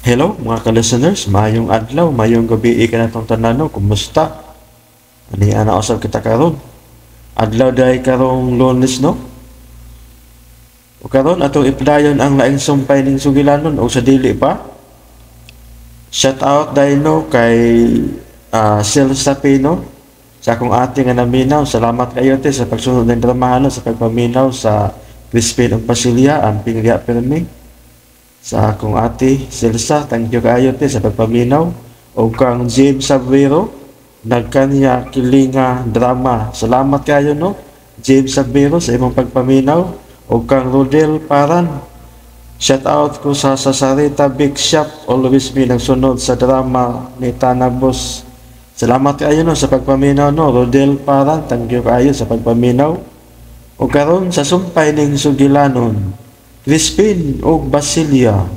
Hello mga ka-listeners, maayong adlaw, maayong gabi kanatong tanan no, kumusta? Ani ana usab kita karon. Adlaw day karong Lunes no. O karon atong ipadayon ang laing sumpay ning sugilanon o sa dili pa. Shout out day no kay Sel Sapino sa akong ate nga naminaw. Salamat kayo te sa pagsunod ng dramahan no, sa pagpaminaw sa Crispin ug Basilia ang Pinglia Permi. Sa akong ate Celsa, thank you kaayo te sa pagpaminaw. O kang James Sabero, nagkanya kilinga drama. Salamat kayo no, James Sabero sa imong pagpaminaw. O kang Rodel Paran, shout out ko sa Sasarita Big Shop, always me nagsunod sa drama ni Tanabos. Salamat kayo no sa pagpaminaw no, Rodel Paran, thank you kayo sa pagpaminaw. O karon sa sumpay ning sugilanon, Crispin og Basilia.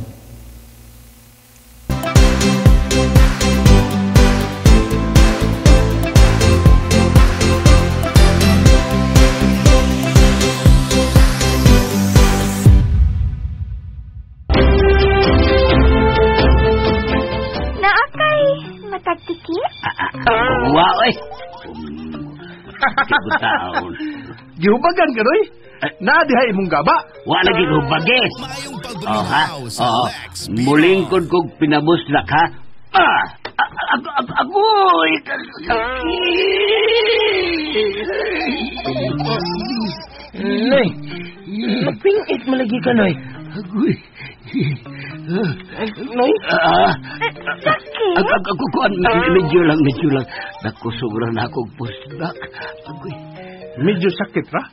Naakay matagtiki? Wa oy. Taon. Gihubagan ka, Roy? Naa diha imong gaba. Wa lagi hubage. Maayong Oh, ha? pagbulinaw sa Oo. Lex Mulingkod kog pinabuslak ha. Ah! Agoy! Noy, mapingit malagi ka, Noy. Agoy. Noy? Ah, Sakit? Ako kuan medyo lang, medyo lang. Nakusog ra na akong puslak. Agoy. Medyo sakit ra.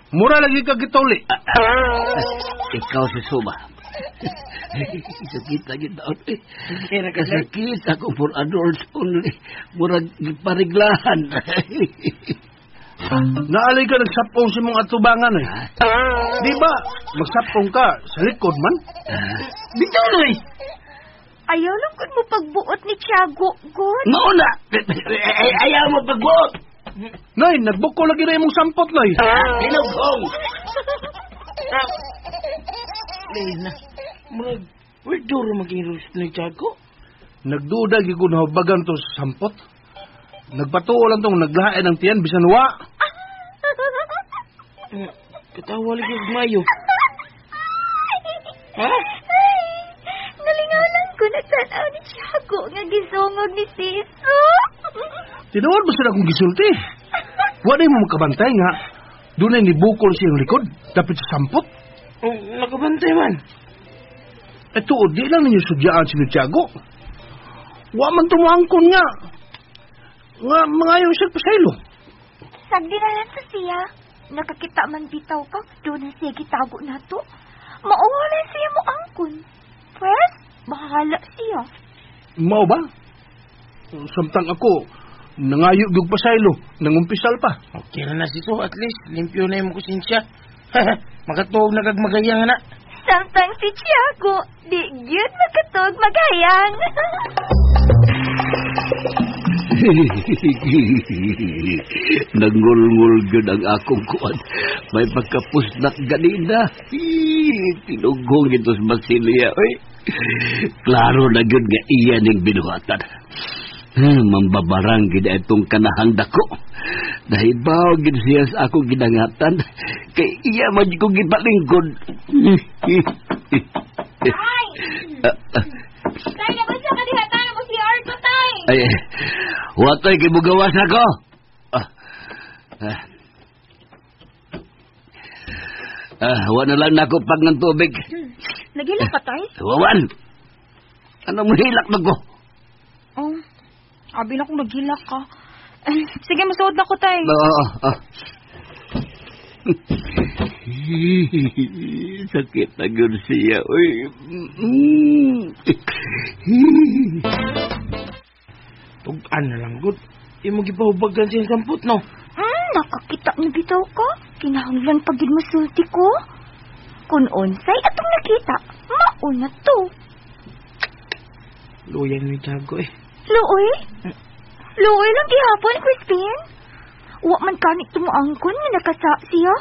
Mura lagi ka gituli. Ikaw si Suma. Sakit lagi taon. Kasakit ako for adults only. Murag pariglahan. Naalay ka nagsapong sa mong atubangan eh. Di ba, magsapong ka sa likod man? Bitaw, Noy! Ayaw lang kun mo pagbuot ni Tiago, God. Mauna! Ayaw mo pagbuot! Nay, nagbuko lagi na imong sampot, Nay. Tinughong! Lain na. Murag, where duro maging rules ni Tiago? Nagduda gyud ko nahubagan to sa sampot. Nagpatuo lang tong naglain ang tiyan bisan wa. Katawa lagi og mayo. Ha? Ay, nalingaw lang ko nagtanaw ni Tiago nga gisungog ni Siso. Tinuod ba sila kung gisulti? Wa mo makabantay nga. Dunay ni bukol siyang likod, dapit sa sampot. Oh, nakabantay man. Eh tuod, di lang ninyo sudyaan si Tiago. Wa man tumuangkon nga. Nga mangayo siya pasaylo. Sagdi na lang sa siya. Nakakita man bitaw ka, doon na siya gitago na to. Mauwala siya mo angkon. Pwes, bahala siya. Mao ba? Samtang ako, nangayo gyud pasaylo, nangumpisal pa. Okay na na si So, at least limpyo na yung konsensya. Makatuog na kag magayang na. Samtang si Tiago, di gyud makatuog magayang. Nangulngul gyud ang akong kuan. May pagkapusnak ganina. Tinughong ito sa Basilia. Oy. Klaro na gyud nga iya ning binuhatan. Mambabarang gid itong kanahang dako. Nahibaw gid siya sa akong gidangatan. Kay iya man ko gipalingkod. Tay! Tay, nabansa ka diha tayo mo si Arko, tay! Ay, watoy kay mugawas ako. Wa na lang nako pag ng tubig. Nagila ka, tay? Wawan. Ano mo hilak man ko? Oh, abi na kung naghilak ka. Sige, masuod na ko, tay. Oo. Sakit na gyud siya. Uy. Tugan na lang, good. Imo gipahubagan siya sampot, no? Nakakita na bitaw ka. Kinahanglan pa gid masulti ko. Kung unsay atong nakita, mauna to. Luyan ni Tiago eh. Luoy? Luoy lang gihapon, Crispin. Wa man kanit tumuangkon nga nakasa siya.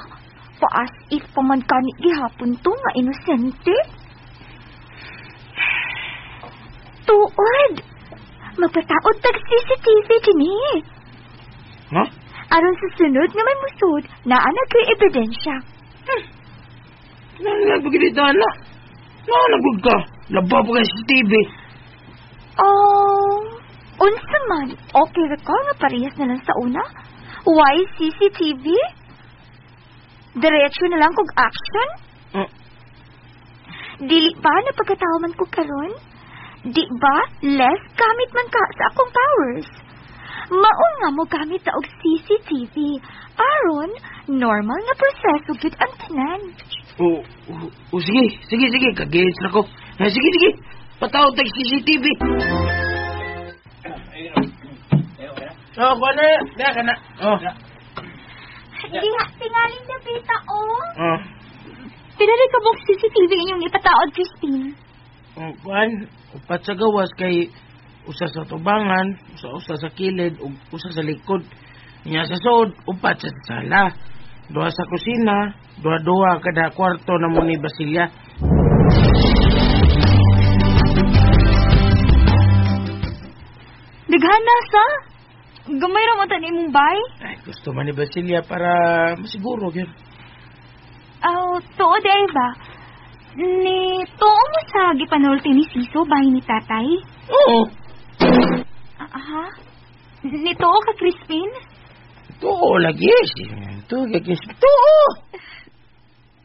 Paas if pa man kanit gihapon to nga inosente. Tuod. Magpataod tag CCTV dinhi. Ha? Aron sa sunod nga may musod, naa na ko'y ebidensya. Ano na pagkilita na? Naanagod ka. Laba pa kay CCTV. Oh, unsa man, okay ra ka nga parehas na lang sa una? Why CCTV? Diretso na lang kog action? Dili ba na pagkatawa man ko karon? Di ba less gamit man ka sa akong powers? Mao nga mo gamit ta og CCTV aron normal nga proseso gyud ang tanan. O, sige, sige, sige. Kagets na ko. Eh, sige, sige. Patawag tag CCTV. Oh, kuha na. Diya ka na. Oh. Diha tingaling dapita oh. Oh. Pila rin ka buok CCTV inyong ipataod, Christine? Oh, kuan, upat sa gawas kay usa sa tubangan, usa sa kilid, ug usa sa likod. Nya sa suod, upat sa sala. Duha sa kusina, duha-duha kada kwarto na mo ni Basilia. Daghan na sa. Gamay ra man tan imong bay. Ay, gusto man ni Basilia para masiguro gyud. Aw, tuod ay ba? Ni tuo mo sa gipanulti ni Siso bahin ni tatay? Oo. Aha. Ni tuo ka, Crispin? Tuo lagi. Tuo kay Crispin. Tuo!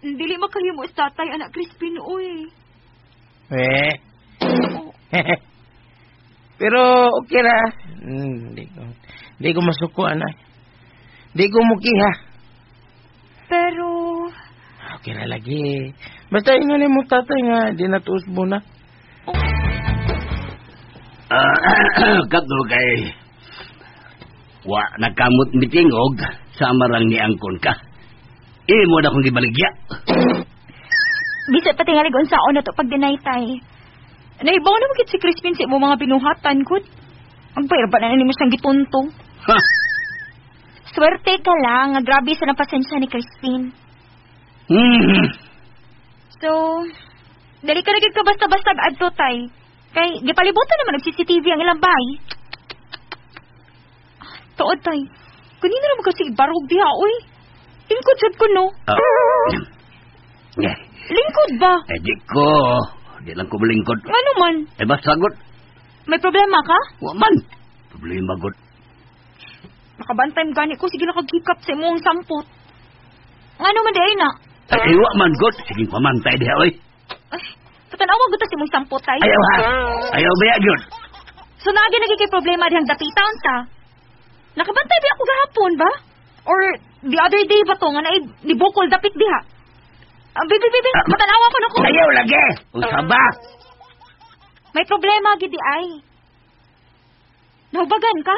Dili makahimo sa tatay, anak Crispin, uy. Eh. Pero okay ra. Di ko masuko, anak. Di ko mukiha. Pero okay ra lagi. Basta ingon mo tatay nga di na tuos mo na. Kato kay wa nakamot mitingog sa marang ni angkon ka. Imo na kong gibaligya. Bisa pa tingali kung saan na to pag deny tay. Nahibaw na magkit si Crispin sa imong mga binuhatan, good. Ang bayar ba na nimo siyang gitunto? Ha? Swerte ka lang, nga grabe sa napasensya ni Crispin. So, dali ka na gid ka basta-basta adto tay. Kay gipalibutan naman og CCTV ang ilang bahay. Tuod tay. Kanina naman kasi barog diha oy. Lingkod sad ko no. Yeah. Lingkod ba? Eh di ko. Di lang ko malingkod. Ngano man? Eh basta gud. May problema ka? Wa man. Problema gud. Nakabantay mo gani ko sige lang kag-hikap sa imong sampot. Ngano man di ay na? Ay wa man gud. Sige pamantay diha oy. Ay, patanawa gud ta sa imong sampot tay. Ayaw ha. Ayaw ba gyud. So naagi nagi kay problema dihang dapita unsa? Nakabantay ba ako gahapon ba? Or the other day ba to nga naay ni bukol dapit diha? Bibi, bibi, matanawa ko na ko. Ayaw lagi. Unsa ba? May problema gid di ay. Nahubagan ka?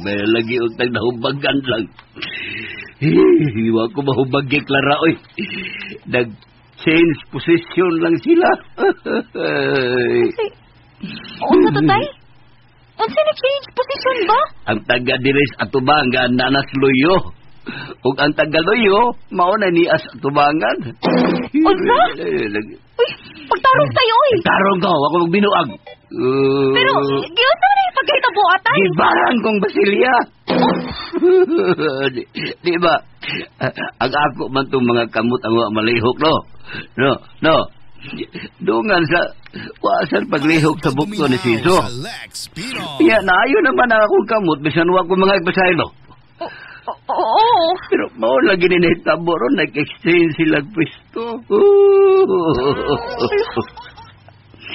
May lagi og tag nahubagan lang. Wa ko mahubag kay Clara oy. Nag-change position lang sila. Kasi, unsa to tay? Unsa na change position ba? Ang taga diri sa atubangan nanas luyo. Ug ang taga luyo mao na ni as atubangan. Unsa? Uy, pagtarong tayo oy. Tarong ko, ako magbinuag. Pero giunsa na yung pagkahitabo atay? Gibaran kong Basilia. Di ba? Ang ako man tong mga kamot ang wa malihok no. No, no. Dungan sa wasan paglihok sa bukto ni Siso. Ya, naayo naman ang akong kamot bisan wa ko mga pasaylo. Oo. Pero mao lagi ni nahitabo ron, nag-exchange sila pwesto.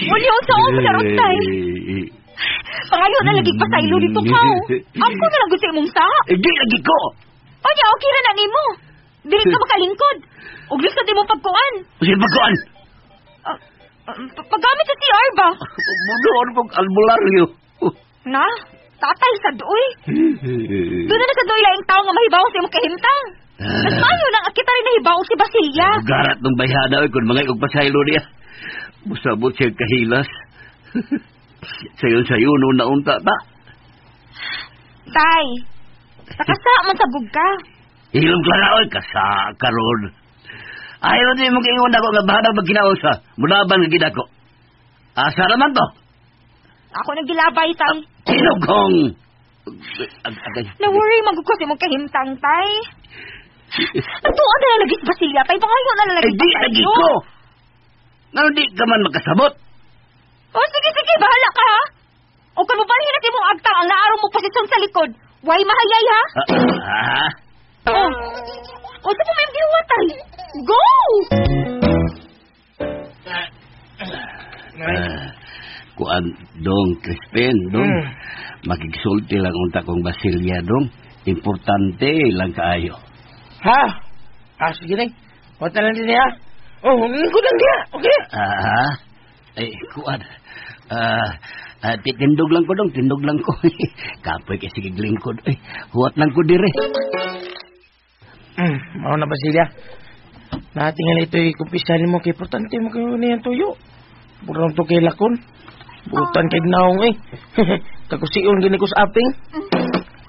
Muli unsa mo na ron tay? Pangayo na lagi pasaylo dito ka. Ako na lang gusto imong sa. Di lagi ko. Onya, okay ra na nimo. Dili ka makalingkod. Ug lisod imong pagkuan. Sige pagkuan. Paggamit sa CR ba? Mudoon kong albularyo. Na, tatay sa doy. Doon na sa doy laing tao nga mahibaw sa imong kahimtang. Mas mayo nang kita rin nahibaw si Basilia. Garat ng bayhana oy kun mga og pasaylo niya. Musabot siya kahilas. Sayon-sayon no naunta ta. Tay, nakasa man sabog ka. Hilom Clara oy kasa karon. Ayaw din mong ingon ako nga bahalag magkinausa. Mulaban nga gid ako. Asa naman to? Ako nang gilabay, tay. Tinugong! Agay. Na-worry man ko kasi mong kahimtang, tay. Tuon na lalagis Basilia, tay. Pangayo na lalagis Eh, di lagi ko. Ngano di ka man makasabot? Oh, sige, sige. Bahala ka, ha? O kung mabalhin natin mong agtang ang naaraw mo posisyon sa likod. Why mahayay, ha? Ah, Oh. O, sa may gihuwa, tay. Go! Nay. Kuan, dong, Crispin, dong. Makigsulti lang unta kong Basilia, dong. Importante lang kaayo. Ha? Ah, sige nay. Wata lang din niya. Oh, ko lang diya. Okay. Ah, ay, kuan. Tindog lang ko, dong. Tindog lang ko. Kapoy kay sige lingkod. Ay, huwat lang ko dire. Mao na Basilia. Natingal ito'y kumpisan mo kay importante mo kayo niyan tuyo. Burong to kay lakon. Butan kay naong eh. Kakusion gini ko sa aping.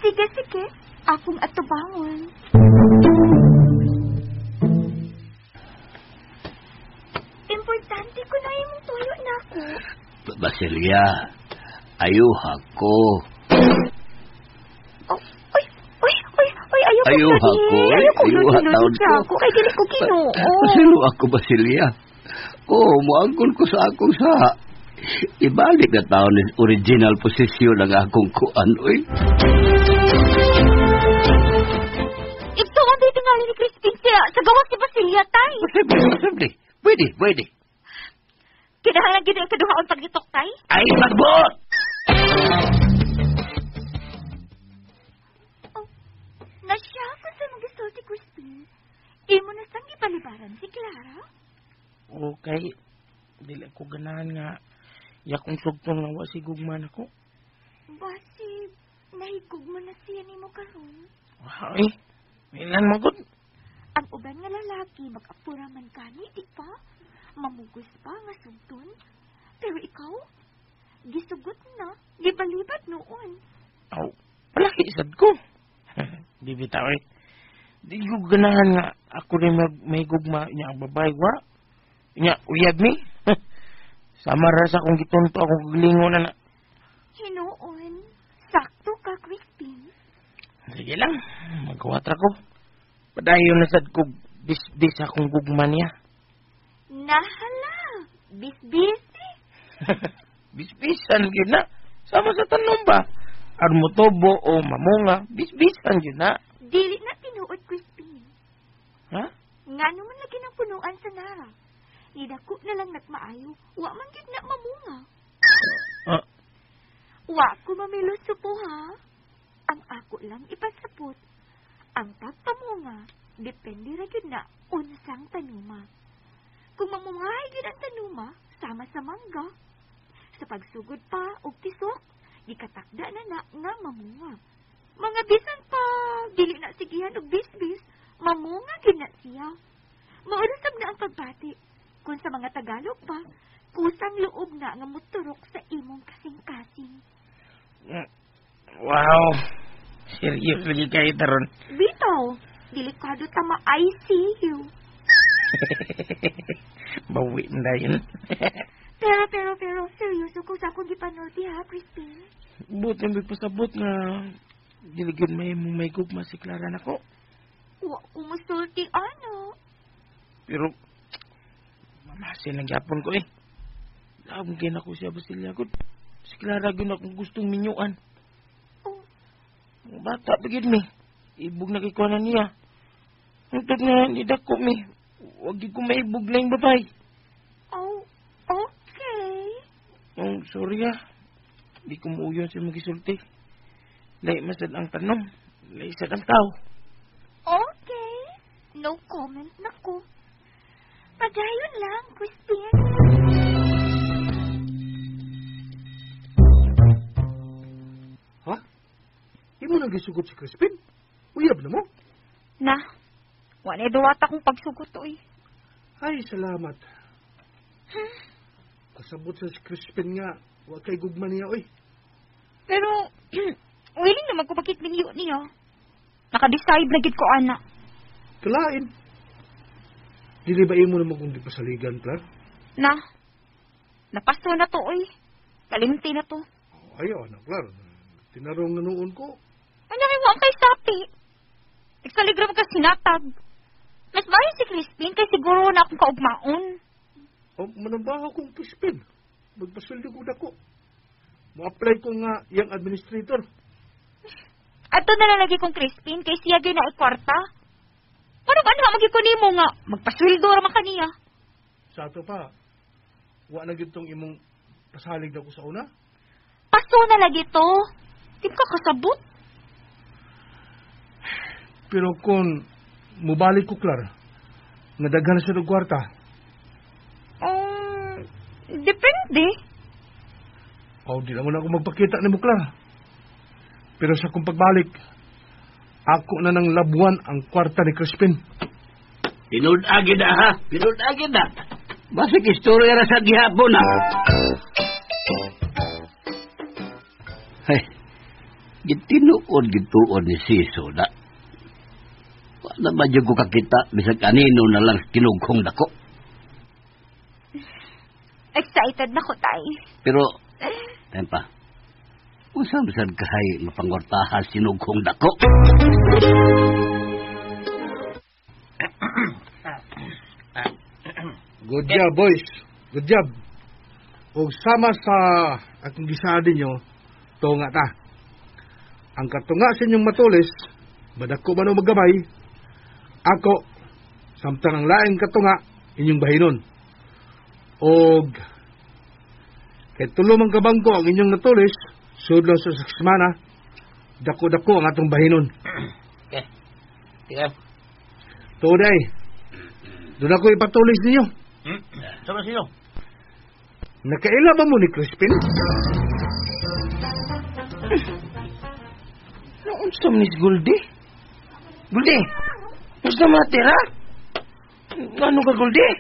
Sige, sige. Akong atubangon. Importante ko na imong tuyo na ako. Basilia, ayuha ko. Oh, oy, oy, oy, oy, ayaw ko Ayuha lodi. ko, eh. Ayaw ko Ayuha lodi, taon lodi ko. ako. Kay dili ko Ginoo. Pasilo ako, Basilia. Oo, muangkon ko sa akong saha. Ibalik na taon ni original posisyon ang akong kuan, oy. Igsuon day tingali ni Crispin siya sa gawas si Basilia, tay. Posible, posible. Pwede, pwede. Kinahanglan gid ang kaduhaon pagitok, tay. Ay, magbuot! Oh, nasya ko sa mga gisulti, Crispin. Imo na sang gipalibaran si Clara. Okay. Dili ko ganahan nga yakong sugtong nga wa si gugma nako. Basig, nahigugma na siya nimo karon. Wow, eh. Ilan mo gud? Ang uban nga lalaki mag-apura man kani, di pa? Mamugos pa nga sugton. Pero ikaw, gisugot na, gibalibat noon. Aw, palaki sad ko. Di bitaw eh. Di ko ganahan nga ako rin may gugma niya ang babae wa. Nya uyab mi. Sama ra sa akong gitunto akong kagalingon na. Hinuon, sakto ka, Crispin. Sige lang, magkawatra ko. Padayon na sad ko bisbis akong gugma niya. Nahala, bisbis. Bisbisan gyud na. Sama sa tanom ba? Aron motubo o mamunga, bisbisan gyud na. Dili na tinuod, Crispin. Ha? Nga naman lagi ng punuan sa nara. Nidako na lang nagmaayo, wa man gyud na mamunga. Ah. Wa ko mamiluso po ha. Ang ako lang ipasapot. Ang pagpamunga, depende ra gyud na unsang tanuma. Kung mamungahay gyud ang tanuma, sama sa mangga. Sa pagsugod pa og tisok, gikatakda na na nga mamunga. Mga bisan pa, dili na sigihan og bisbis, mamunga gyud na siya. Maurasab na ang pagbati. Kung sa mga Tagalog pa, kusang loob na nga muturok sa imong kasing-kasing. Wow! Serious lagi kayo taron. Bitaw, delikado ta ma-ICU. Bawi na yun. Pero, seryoso ko sa akong gipanulti ha, Crispin. Buot na may pasabot nga dili gyud may mong may gugma si Clara nako. Wa ko musulti, ano. Pero, mamasin lang gyapon ko eh. Love gyud nako siya Basilia gud. Si Clara gyud akong gustong minyuan. Oh. Mga bata pa gyud mi. Ibog na kay kuha na niya. Hantod nga ni dako mi. Wag gyud ko maibog na yung babae. Oh, okay. Oh, sorry ah. Di ko muuyon sa magisulti. Lahi masad ang tanong. Lahi sad ang tao. Okay. No comment na ko. Padayon lang, Crispin. Ha? Imo nang gisugot si Crispin? Uyab na mo? Na, wala duwata kong pagsugot, oy. Ay, salamat. Kasabot sa si Crispin nga, wa kay gugma niya, oy. Pero, willing naman ko bakit minyo niya. Naka-decide na gid ko, ana. Kalain. Dili ba imo naman kung di pasaligan, Clar? Na, napaso na to, oy. Kalimti na to. Oh, ayaw na, Clar. Tinarong na noon ko. Ano kay mo ang kay sapi? Nagsalig ra ka sinatag. Mas maayo si Crispin kay siguro na akong kaugmaon. O, manambaho kong Crispin. Magpasweldo ko dako. Mo-apply ko nga iyang administrator. Ato na lang lagi kong Crispin kay siya gyud na ikwarta. Ano ba na magi ko nimo nga magpasweldo ra man kaniya. Sa ato pa, wa na gyud tong imong pasalig dako sa una. Paso na lagi to. Di ka kasabot. Pero kung mubalik ko, Clar, nga daghan na siya og kwarta, Depende. O, di lang mo na ako magpakita ni mo, Clar. Pero sa akong pagbalik, ako na nang labuan ang kwarta ni Crispin. Tinud-agi na ha, tinud-agi na. Basig istorya ra sa gihapon na. Hey, gitinuod gituon ni Siso na. Wala ba dyan ko kakita bisag kanino na lang kinughong dako. Excited na ko, tay. Pero, ayun pa, unsa man kahay mapangwartahan sinughong dako? Good job, boys. Good job. Og sama sa akong gisaad ninyo, tunga ta. Ang katunga sa inyong matulis, madako man o magamay, ako, samtang ang laing katunga, inyong bahinon. Og, kay tulo man kabangko ang inyong natulis, sudlo sa semana, dako-dako ang atong bahinon. Okay. Tika. Tuday, doon ako ipatulis ninyo. Sama sino? Nakaila ba mo ni Crispin? Naunsa man ni si Goldie? Goldie! Unsa man natira? Ano ka, Goldie?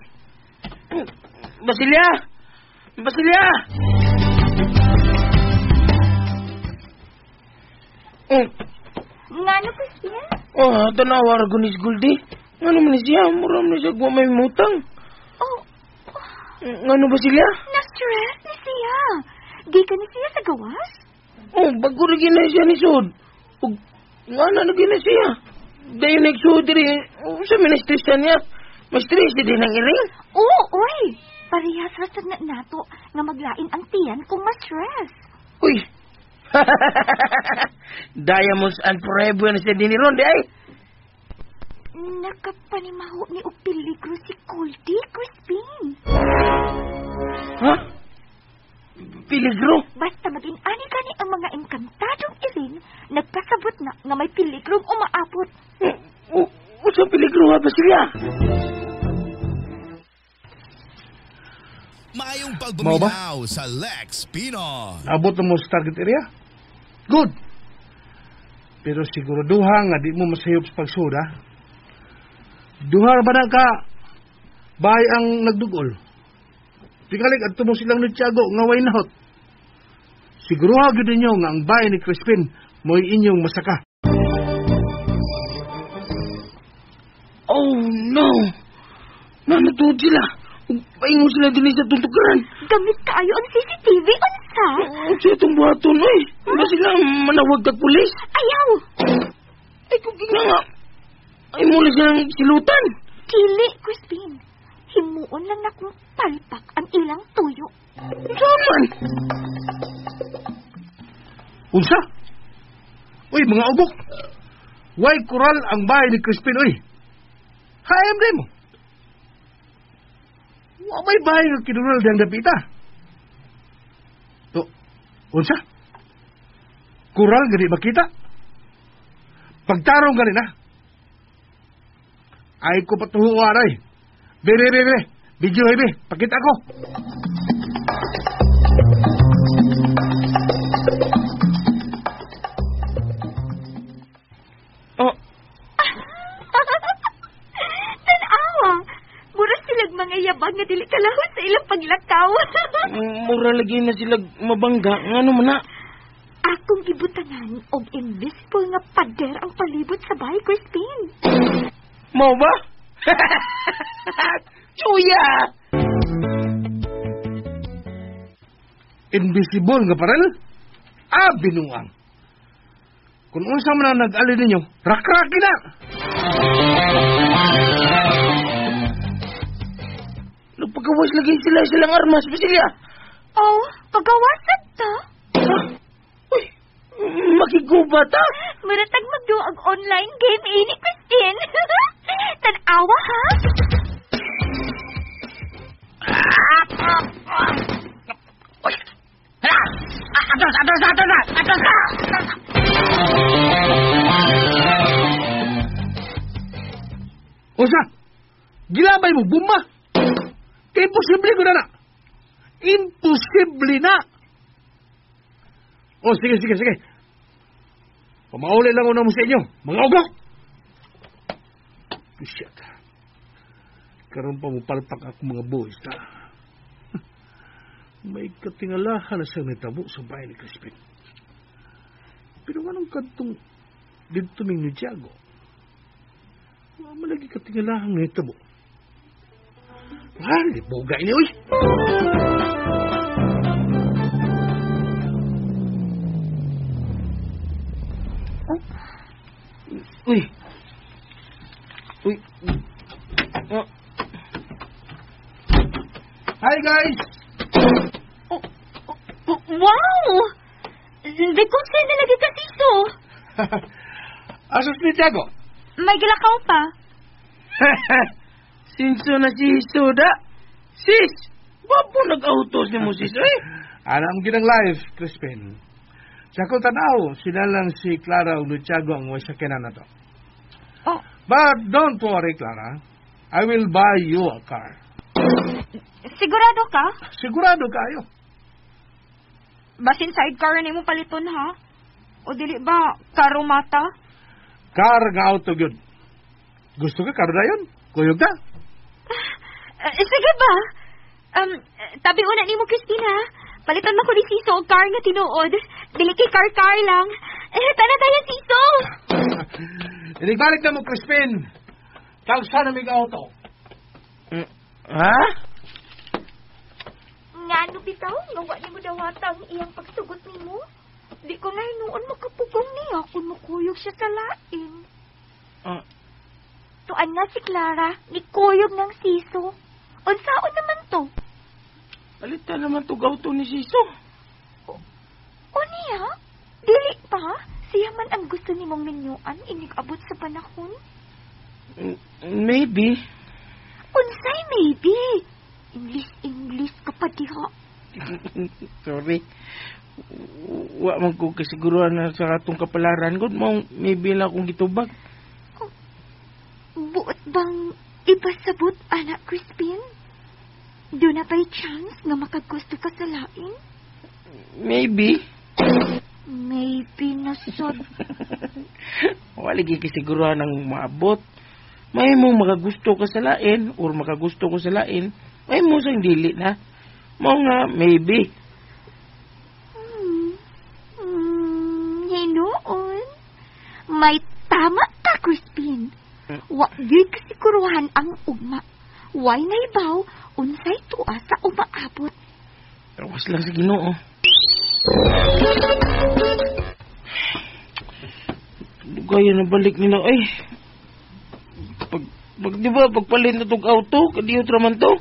Basilia! Basilia! Oh, Ngano, Crispin? oh, tanawa ra ko ni si Goldie. Ngano man ni siya? Mura man ni siya wa may mutang. Oh, Ngano Basilia? na-stress ni siya. Gikan ni siya sa gawas? Oh, bago ra gyud na siya ni Sud. Ug ngano na gyud na siya? Dayon nagsuod diri. Unsa man na-stress niya? Ma-stress din ang iring. Oo, oy. Parehas ra sad na nato nga maglain ang tiyan kung ma-stress. Uy. Diamonds and forever na siya diniron di ay. Nakapanimaho ni og peligro si Goldie, Crispin. Ha? Peligro? Basta maging ani kani ang mga engkantadong iring, nagpasabot na nga may peligrong umaabot. Unsa peligro nga ba siya? Maayong Mao ba? pagbuminaw sa Lex Pinoy. Naabot na mo sa target area? Good. Pero siguraduha nga di mo masayop sa pagsuda. Duha ba na ka bahay ang nagdugol? Pikalik at mo silang ni Tiago nga way nahot. Siguruha gyud ninyo nga ang bahay ni Crispin mo'y inyong masaka. Oh no! Nanatuod sila. Paingon sila din sa tuntukan. Gamit kaayo ang CCTV, unsa? Unsa itong buhaton, oy? Ba sila manawag kag pulis? Ayaw! Ay, kung tingnan nga. Ay, mula silang silutan. Dili, Crispin. Himuon lang na kung palpak ang ilang tuyo. Unsa man? Unsa? Uy, mga ugok. Way kural ang bahay ni Crispin, uy. HMD mo. Wa may bahay nga kinural diyang dapita. To, unsa? Kural gani makita? Pagtarong gani na. Ay ko patuho aray. Bere, bere, video be. Pakita ko. Oh, Tanawa! Mura silag mga yabag nga dili kalahon sa ilang paglakaw. mura lagi na sila mabangga. Ngano man na? Akong gibutangan og invisible nga pader ang palibot sa bahay, Crispin. Mao ba? Chuya! Invisible nga parel? Ah, binuang. Kung unsa man ang nag-ali ninyo, rakraki na! Nagpagawas lagi sila silang armas, Basilia. Oh, pagawasan ta? Uy, makiguba ta? Muratag magduag online game ini, Christine. Tanawa, ha? Uy! Hala! Atras, atras, atras, atras, atras! Unsa? Gilabay mo, bumba! Imposible ko na na! Imposible na! Oh, sige, sige, sige. Pamauli lang una mo sa inyo, mga ugok! Shit. Karoon pa mo palpak ako mga boys ta. May katingalahan na siyang nitabo sa bahay ni Crispin. Pero anong kantong dito ming ni Tiago? Wala man lagi katingalahan nitabo. Ah, libuga ini, uy! Uy! Uy! Oh. Hi, guys! Oh, oh, oh, wow! Hindi ko sa'yo nalagi ka, Siso. Asas ni Tiago? May gilakaw pa. Sinso na si Soda. Sis! Wapo nag-autos ni mo, sis, eh? Alam ginang life, Crispin. Sa akong tanaw, sila lang si Clara ug Tiago ang way sakyanan na to. Oh. But don't worry, Clara. I will buy you a car. Sigurado ka? Sigurado kayo. Basin sidecar na imong paliton, ha? O dili ba, karumata? Car nga auto gyud. Gusto ka car na yun? Kuyog ka? Sige ba? Tabi una nimo, Christina. Palitan mo ko ni Siso og car nga tinuod. Dili kay car-car lang. Eh, tana tayo, Siso! Inigbalik na mo, Crispin. Tagsa na mig auto. Ha? Ngano bitaw, nga wa nimo dawata ang iyang pagsugot nimo. Di ko na hinuon makapugong niya kung mukuyog siya sa lain. Tuan nga si Clara, nikuyog ng Siso. Unsaon naman to? Palitan naman to auto ni Siso. O niya? Dili pa? Siya man ang gusto nimong minyuan inig-abot sa panahon? Maybe. Unsay maybe? English, English ka pa diha. Sorry. Wa man ko kasiguruhan na sa katong kapalaran. God, mo maybe lang akong gitubag. Buot bang ipasabot, anak Crispin? Doon na ba'y chance nga makagusto ka sa lain? Maybe. Maybe na sad. Wala lagi kasiguruhan ang maabot. May mo makagusto ka sa lain or makagusto ko sa lain. May mo sang dili na. Mao nga, maybe. Hinuon. May tama ka, Crispin. Wa gyud kasiguruhan ang ugma. Way naibaw, unsay tuwa sa umaabot. Tawas lang sa Ginoo. Dugay na balik nila ay. Pag di ba pagpalit na tog auto, kadiyot ra man to.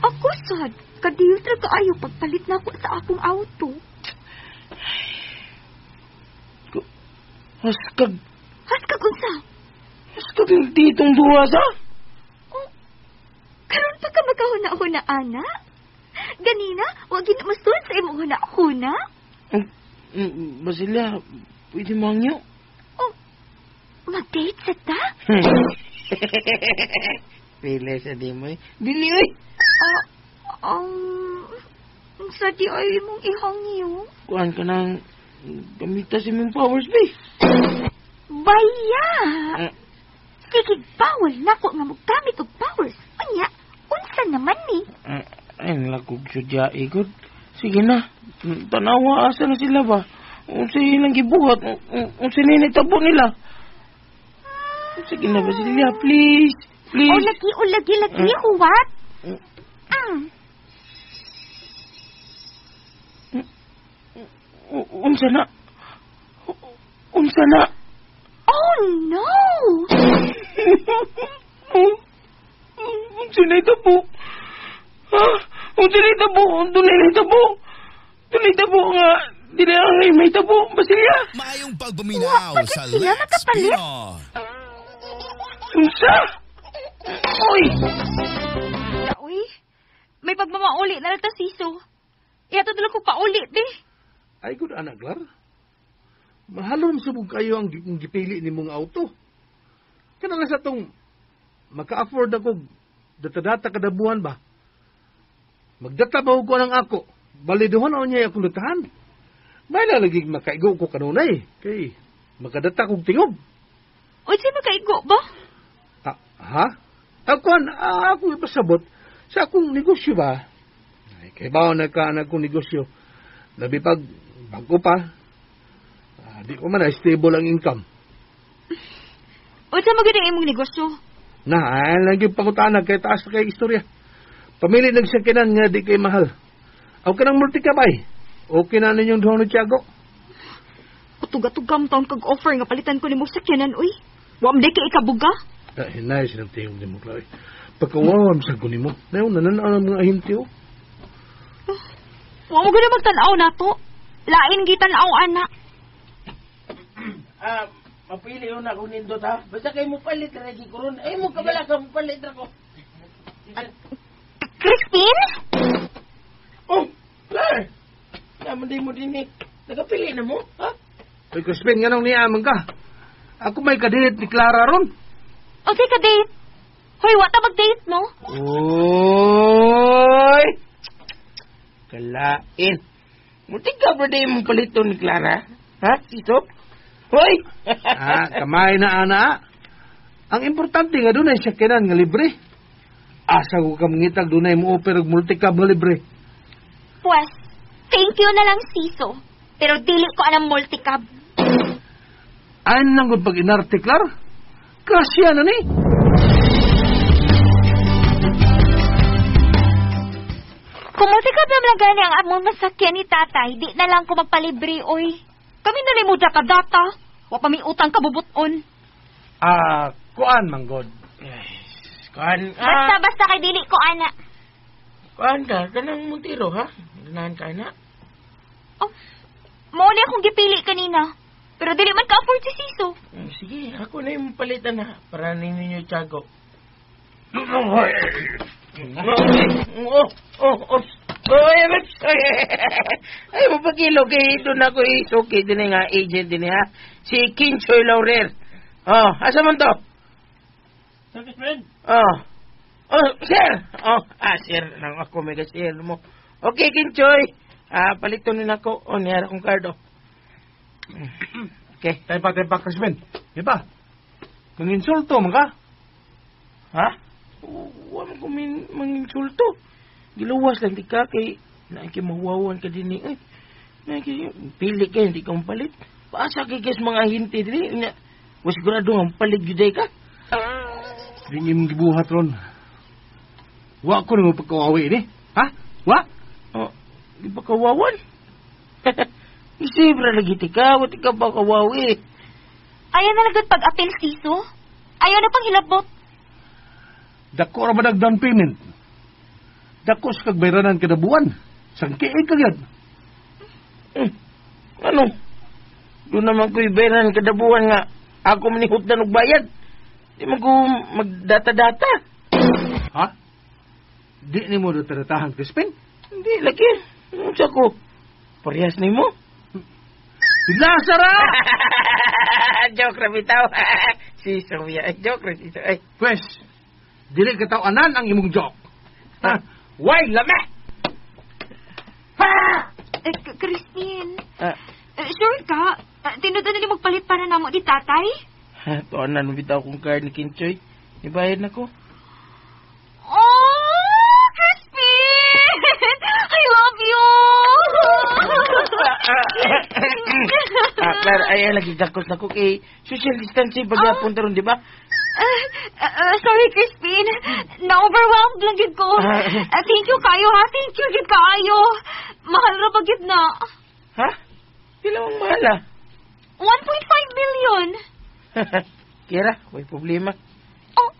Ako sad, kadiyot ra kaayo pagpalit nako sa akong auto. Haskag. Haskag unsa? Haskag ditong duha sa? Oh, karon pa ka magkahuna-huna, ana? Ganina, wa gid masud sa imong huna-huna. Basilia, pwede mangyo? Oh, mag-date sa ta? Pili sa di mo eh. Dili oy! Sa di ay imong ihangyo? Kuan ka nang gamita sa imong powers, be. Baya! Sige, bawal na ko nga maggamit og powers. Unya, unsa naman ni? Ay, nalakog siya dya, Sige na, tanawa, asa na sila ba? Unsa ilang gibuhat? Unsa nitabo nila? Sige na, Basilia, please. Please. Oh, lagi, oh, lagi, lagi. Huwat. Unsa na? Unsa na? Oh, no! Unsa na ito po? Ha? Unsa na ito po? Dunay na ito po? Dunay ito po nga. Dili ang may ito po. Basilia. Maayong pagpaminaw Wa pa sa gid sila Lex makapalit. Pinoy. Unsa? Uy! Uy, may pagmamauli na lang ta, Siso. Ihatod na lang ko pauli, be. Ay, good anak, Klar. Mahalon subog kayo ang gipili ni mong auto. Kana lang sa tong maka-afford ako data-data kada buwan ba? Magdata ba ko ng ako? Baliduhon ako niya akong datahan. May lalagig makaigo ko kanunay. Kay makadata kong tingog. Uy, sino makaigo ba? Ah, ha? Ako, ako ipasabot sa akong negosyo ba? Ay, kay ba na ka na akong negosyo? Labi pag bago pa. Di ko man na stable ang income. Unsa man gud ang imong negosyo? Na, ay lagi pangutana kay taas na kay istorya. Pamili ng sakinan nga di kay mahal. Aw kanang multikabay. Okay na ninyong duha ni Tiago. Kutug-atugam taon kag offer nga palitan ko nimo sakyanan, uy. Wa man kay ikabuga. Ay, nice ng tingog nimo, Chloe. Pagkawawam sa ko nimo. Nayon, nananaw ang mga ahinti, oh. Wa mo gud magtan-aw nato. Lain gitan-aw ana. Mapili yun ako nindot ha. Basta kayo mo palit na lagi ko ron. Ay mo kabala ka, mo palit na ko. Crispin? Oh, Claire! Naman din mo din eh. Nakapili na mo, ha? Uy, Crispin, nga nung niyaman ka. Ako may kadate ni Clara ron. O say ka date. Hoy, wa ta mag-date no? Oy! Kalain. Muntik ka ba din mong palito ni Clara? Ha, Sito? Hoy! Kamay na, ana. Ang importante nga dunay sakyanan nga libre. Asa ko ka mangitag dunay mo offer og multicab nga libre. Pues, thank you na lang, Siso. Pero dili ko anang multicab. Ay nang gud pag inarte, Clara. Grasya na ni. Kung multicab naman lang gani ang among masakyan ni tatay, di na lang ko magpalibre, oy. Kami na rin mo data-data. Wa pa may utang kabubuton. Kuan manggod. Kuan, Basta kay dili ko, ana. Kuan ka, kanang Montero, ha? Ganahan ka na. Oh, mao ni akong gipili kanina. Pero dili man ka-afford si Siso. Sige, ako na yung palitan ha. Para ninyo Tiago. Oh. Ay, mapagilo kay doon ako isuki din nga agent din ha. Si Kinchoy Laurer. Oh, asa man to? Sir Crispin. Oh. Oh, sir. Oh, sir. Nang ako mega sir mo. Okay, Kinchoy. Paliton din ako. Oh, niyara akong card, oh. Okay. Tepa, Crispin. Di ba? Kung insulto man ka. Ha? Wa man ko manginsulto. Giluwas lang di ka kay naay mahuwawan ka din eh. Naay pili ka hindi ka mapalit. Paasa kay guys mga hinti diri nya. Wa sigurado nga mapalit gyud ka. Di imong gibuhat ron. Wa ko nimo pagkawawi ni. Ha? Wa? Oh, di ba kawawan? Isibra lagi ti ka, wa ti ka pa kawawi. Ayaw na lang pag-apil, Siso. Ayaw na pang hilabot. Dako ra ba down payment? Dako sa kagbayranan kada buwan. Sangkiig ka gyud. Ano? Doon naman ko ibayran kada buwan nga ako manihutdan og bayad. Di man ko magdata-data. Ha? Di nimo data-datahan, Crispin? Hindi lagi. Unsa ko? Parehas nimo? Lasara! Joke ra bitaw. Si Sophia, joke ra si Sophia. Pwes, dili ka taw-anan ang imong joke. Ha? Why lame? Ha! Crispin, sure ka? Tinuod na ni magpalit para namo di tatay? Ha, tuanan mo bitaw kong card ni Kinchoy. Ibayad na ko. Oh, Crispin! I love you! Clara, ay, lagi gakos na ko kay social distancing pagyapon taron, di ba? Sorry, Crispin. Na-overwhelmed lang gid ko. Thank you kayo, ha? Thank you gid kaayo. Mahal ra ba gid na? Ha? Pila mong mahal ah? 1.5 million. Kira, may problema. Oh,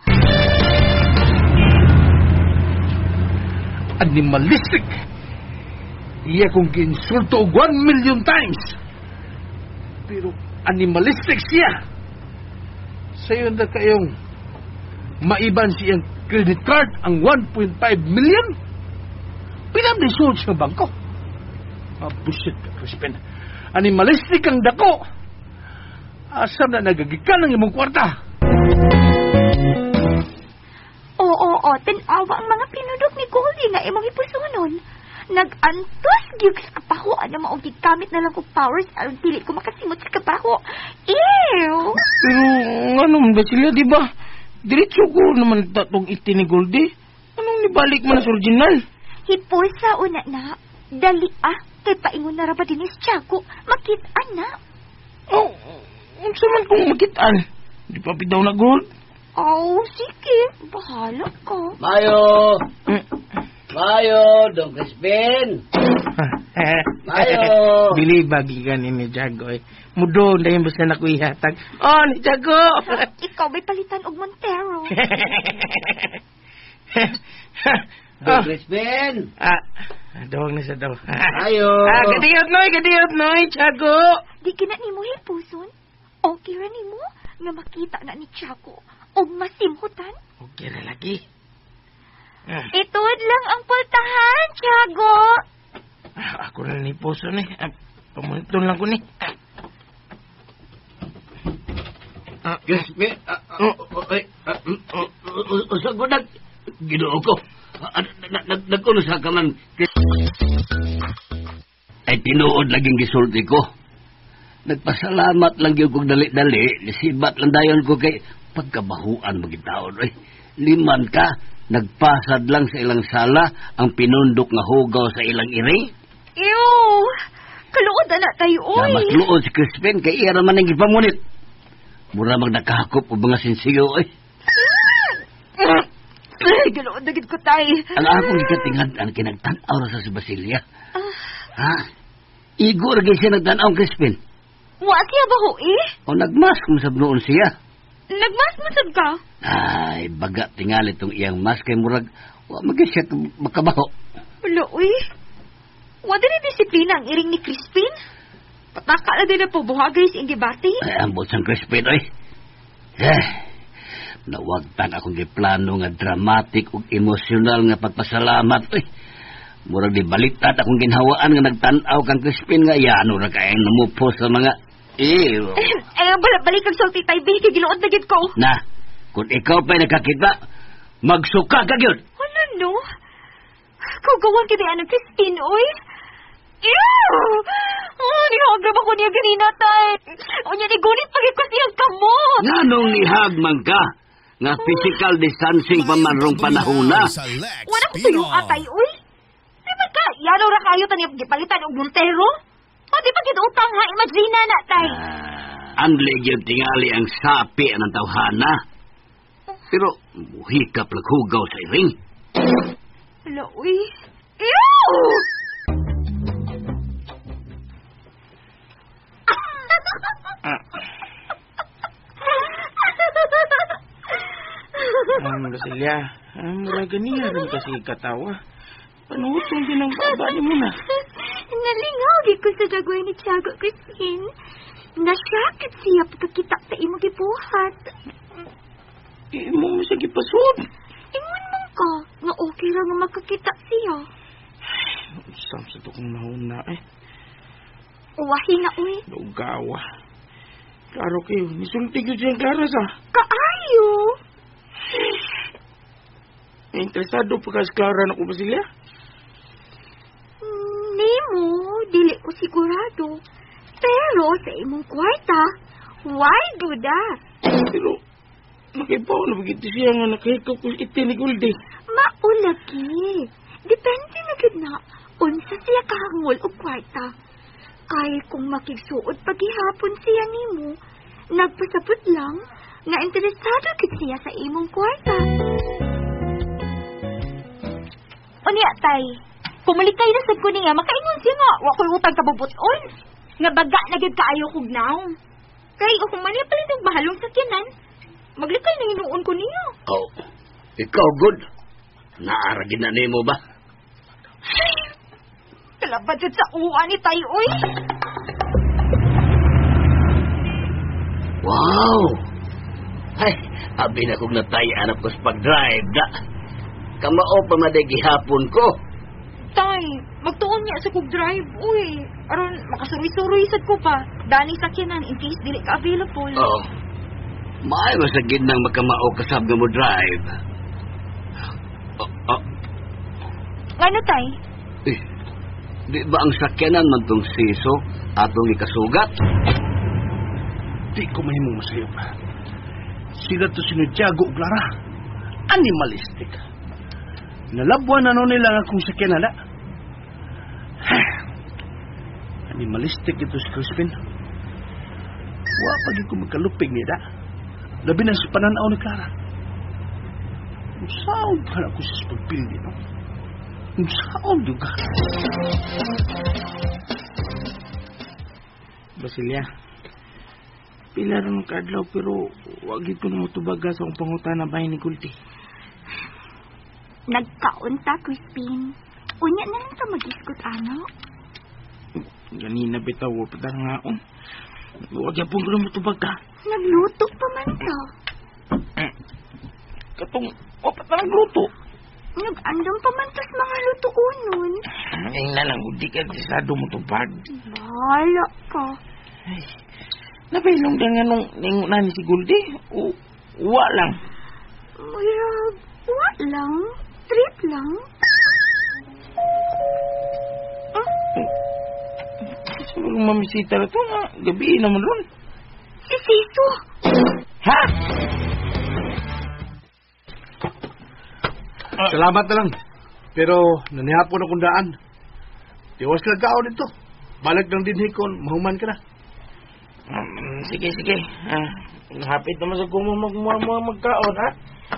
Animalistic! Iya kong giinsulto og 1 million times. Pero animalistic siya. Sayon na kayong maiban siyang credit card ang 1.5 million. Pinamlisod sa bangko. Ah, busit ka, Crispin. Animalistic ang dako. Asam na nagagikan ang imong kwarta. Oo, oo, tanawa ang mga pinudok ni Goldie nga imong ipusunon. Nag-antos gyud sa kapaho ano maong gigamit na lang ko powers aron dili ko makasimot sa kapaho. Ew! Pero ano man Basilia, di ba? Diretso ko naman tatong iti ni Goldie. Anong nibalik man sa original? Hipusa una na. Dali ah, kay paingon na ra ba dinis Tiago. Makita na. Oh, unsa man kung makitaan? Di pa bitaw na gold. Oh, sige. Bahala ka. Mayo! Mayo, Don Crispin! Mayo! Bili bagi ka ni Jago eh. Mudo na yung basta na ko ihatag. Oh, ni Jago! Ikaw may palitan og Montero. Don Crispin! Ah, dawag na sa daw. Mayo! Ah, gadiyot noy, gadiyot noy, Jago! Di kina nimo hipuson. Okay ra nimo nga makita na ni Tiago og masimhutan. Okay na lagi. Ah, Ituod lang ang pultahan, Tiago. Ah, ako na ni puso ni. Ah, pamuniton lang ko ni. Ah, Crispin! Usa ko nag... Ginoo ko. Nagkulo sa ka man. Ay, tinuod laging gisulti ko. Nagpasalamat lang yun kong dali-dali. Nisibat lang dayon ko kay pagkabahuan magitaon. Ay, liman ka, nagpasad lang sa ilang sala ang pinundok nga hugaw sa ilang iring. Ew! Kaluod na tayo, oy. Na mas luod si Crispin kay iya naman ang gipamunit. Mura mag nakahakop og mga sinsiyo oy. Ay, Galuod na gid ko tay. Ang akong gikatingad ang kinagtan-aw ra sa si Basilia. Ha? Igo ra gyud siya nagtan-aw Crispin. Wa siya ba ho eh? O nagmask mo sab noon siya. Nagmas mo sad ka? Ay, baga tingali tong iyang mask kay murag wa man gyud siya makabaho. Wala, uy. Wa din disiplina ang iring ni Crispin. Pataka na din na po buhagay sa ingibati. Ay, ambot sang Crispin oy. Eh, nawagtan akong giplano nga dramatic ug emosyonal nga pagpasalamat oy. Murag di baliktad akong ginhawaan nga nagtan-aw kang Crispin nga yano ra kay namupo sa mga ew. Ay, balik kag sulti tay, baby, kay giluod na gid ko. Na, kung ikaw pa'y nakakita, magsuka ka gyud. Ano no? Kagawan ka di Crispin, oy. Ew! Oh, nihag ba ko niya ganina, tay? O niya, nigunit pag ko siyang kamot. Nganong nihag man ka nga physical distancing pa man rong panahon na. Sa Lex Wala ko tuyo atay, uy. Di ba ka, yano ra kayo tani gipalitan og Montero? O di ba gid utang ha, imagine na tay. Anli gyud tingali ang sapi ng tawhana. Pero muhikap lang hugaw sa iring. Wala, uy. Ew! Basilia, mura ganiya rin kasi katawa. Panuhutong din ang baba ni mo na. Nalingaw gid ko sa jagoy ni Tiago, Crispin. Nasyakit siya pagkakita sa imong gibuhat. Imo mo siya gipasod. Ingon man ka nga okay ra nga makakita siya. Sam sa to kong nauna eh. Uwahi na, uy. Lugawa. Klaro kayo, nisulti gyud siyang Clara sa. Kaayo. Interesado pa ka sa Clara na ko, Basilia? Nemo, dili ko sigurado. Pero sa imong kwarta, why do that? Pero, nakibaw na bagiti siya nga nakahikaw ko iti ni Goldie. Maulagi. Depende na gid na unsa siya kahangol og kwarta. Kay kung makigsuod pagihapon siya nimo, nagpasabot lang Nga interesado gid siya sa imong kwarta. Unya, tay. Kumulikay na sad ko niya, makaingon siya nga, wa ko'y utang kabubuton. Nga baga na gyud kaayo kog naong. Kay kung man niya palit og mahalong sakyanan, maglikay na hinuon ko niya. Oh, ikaw good. Naara gid na nimo ba? Kalabad jud sa uwa ni tay, oy. Wow! Ay, abi na kong natay-an ako sa pag-drive da. Kamao pa maday gihapon ko. Tay, magtuon niya sa kog drive, uy. Aron makasuroy-suroy sad ko pa. Dani sakyanan in case dili ka available. Oo. Maayo sa gid nang makamao kasab nga mo drive. Oh, oh. Ngano, tay? Eh, di ba ang sakyanan man tong siso atong ikasugat? Di ko mahimong masayop. Sila to sinudyago og Clara. Animalistic. Nalabwan na no nila ang akong sakyanan na. Animalistic ito si Crispin. Wa pa gyud ko magkalupig niya da. Labi na sa pananaw ni Clara. Unsaon ka na ako sa pagpili, no? Unsaon gyud ka? Basilia, pila ron ang kaadlaw pero wag gyud ko na motubaga sa akong pangutana bahin ni Goldie. Nagkaon ta, Crispin. Unya na lang ta mag-iskot, ano? Ganina bitaw wa pa ngaon. Wag gyapon ko na motubaga. Nagluto pa man ta. Katong wa pa ta nagluto. Nag-andam pa man tas mga lutuonon. Ay na lang, di ka desado motubag. Bahala ka. Ay, napailong ka nga nung ningon na ni si Goldie. O, wa lang. Murag, wa lang. Trip lang. Siguro mamisita na to nga. Gabi naman ron. Si Siso. Ha? Salamat na lang. Pero nanihapon akong daan. Tiwas lang kao dito. Balik lang din hikon, mahuman ka na. Sige, sige. Hapit naman sa gumo magkaon, ha?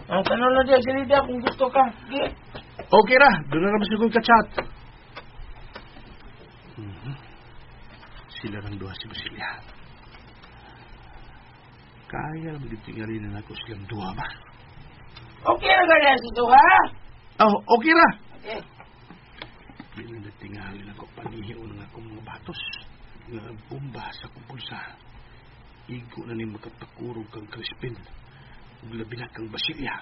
Tanong na diya, silida kung gusto ka. Sige. Okay ra, doon na naman siguro ka-chat. Sila ng duha si Basilia. Kaya lang gitingalin na ako silang duha ba? Okay ra ka si Duha? Oh, okay ra. Okay. Bilang natingalin ako panihion ng akong mga batos. Nga bomba sa akong bulsa. Igo na ni makapakurog kang Crispin. Ug labi na kang Basilia.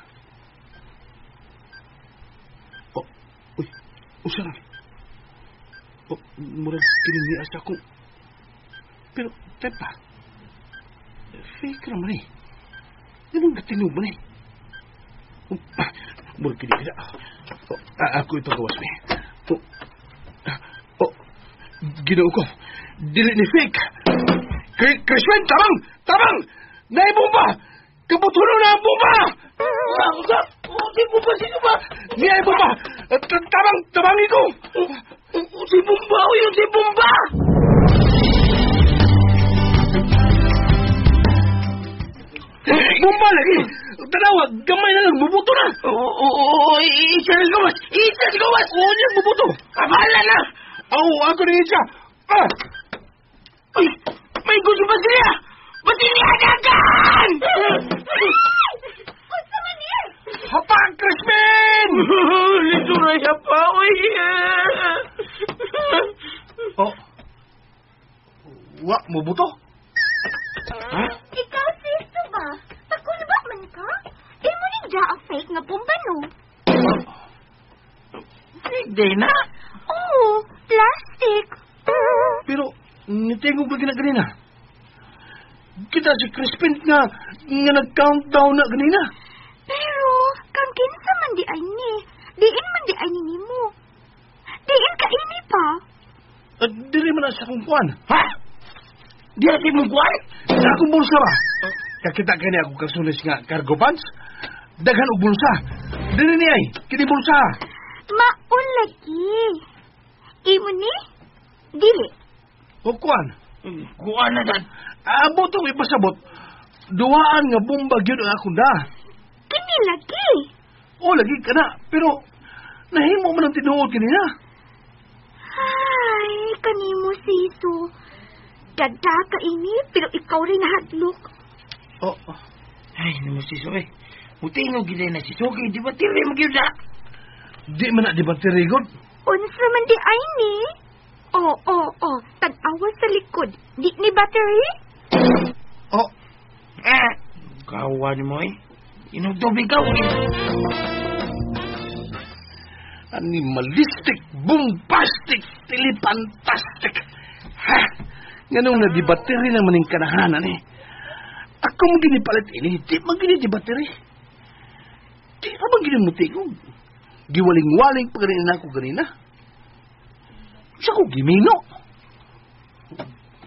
Oh, uy, usa ra. Oh, murag kininias ako. Pero, tepa, fake ra man eh. Ganun katinog man eh. Murag kini ka. Oh, ako ipagawas ni. Oh, oh, Ginoo ko. Dili ni fake. Crispin, tabang! Tabang! Naibomba! Kabutuno na ang bomba! Usa! Si bomba, sino ba? Niya bomba! Tabang! Tabang iko! Si bomba! O yun, si bomba! Bomba lagi! Tanawa, gamay na lang, bubuto na! Oo, isa na gawas! Isa na gawas! Oo, niya, bubuto! Abala na! Oo, ako na isa! Ah! Ay! May gusto ba siya? Basilia, dagan! Unsa man niya? Hapag, Crispin! Lisura siya pa, uy! Oh. Wa, mubuto? Ha? Ikaw, sisto ba? Pakulba man ka? Imo ni dya ang fake nga bomba, no? Fake day na? Oo, plastic. Pero, nitingog lagi na ganina. Kita si Crispin nga nag-countdown na ganina. Pero, kang kinsa man di ay ni, diin man di ay ni nimo. Diin ka ini pa. At dili man na sa akong kuwan. Ha? Di ay mong kuwan? Sa akong bulsa ba? Kakita kani akong kasulis nga cargo pants. Daghan og bulsa. Dili ni ay, kini bulsa. Maon lagi. Imo ni? Dili. O kuwan. Kuwan na dan. Abot ang ipasabot. Duwaan nga bomba gyud ang akong da. Kini lagi. O lagi ka na, pero nahimo man ang tinuod kanina. Ay, kanimo siso. Dada ka ini, pero ikaw rin nahadlok. Oh, Ay, nimo siso eh. Mutingog gid na siso kay di ba tiri mo gyud na. di man na di ba tirigod? Unsa man di ay ni? Oh, oh, oh, tag-awa sa likod. Di ni battery? Oh, Ah, kawa nimo eh. Inugtubig ka. Animalistic, bombastic, telefantastic. Ha? Nganong na di battery na maning kanahanan eh. Ako mo ginipalit ini, di man gini di battery. Di ka man gini mutingog. Giwaling-waling pa ganina ako ganina. Sa ko gimino.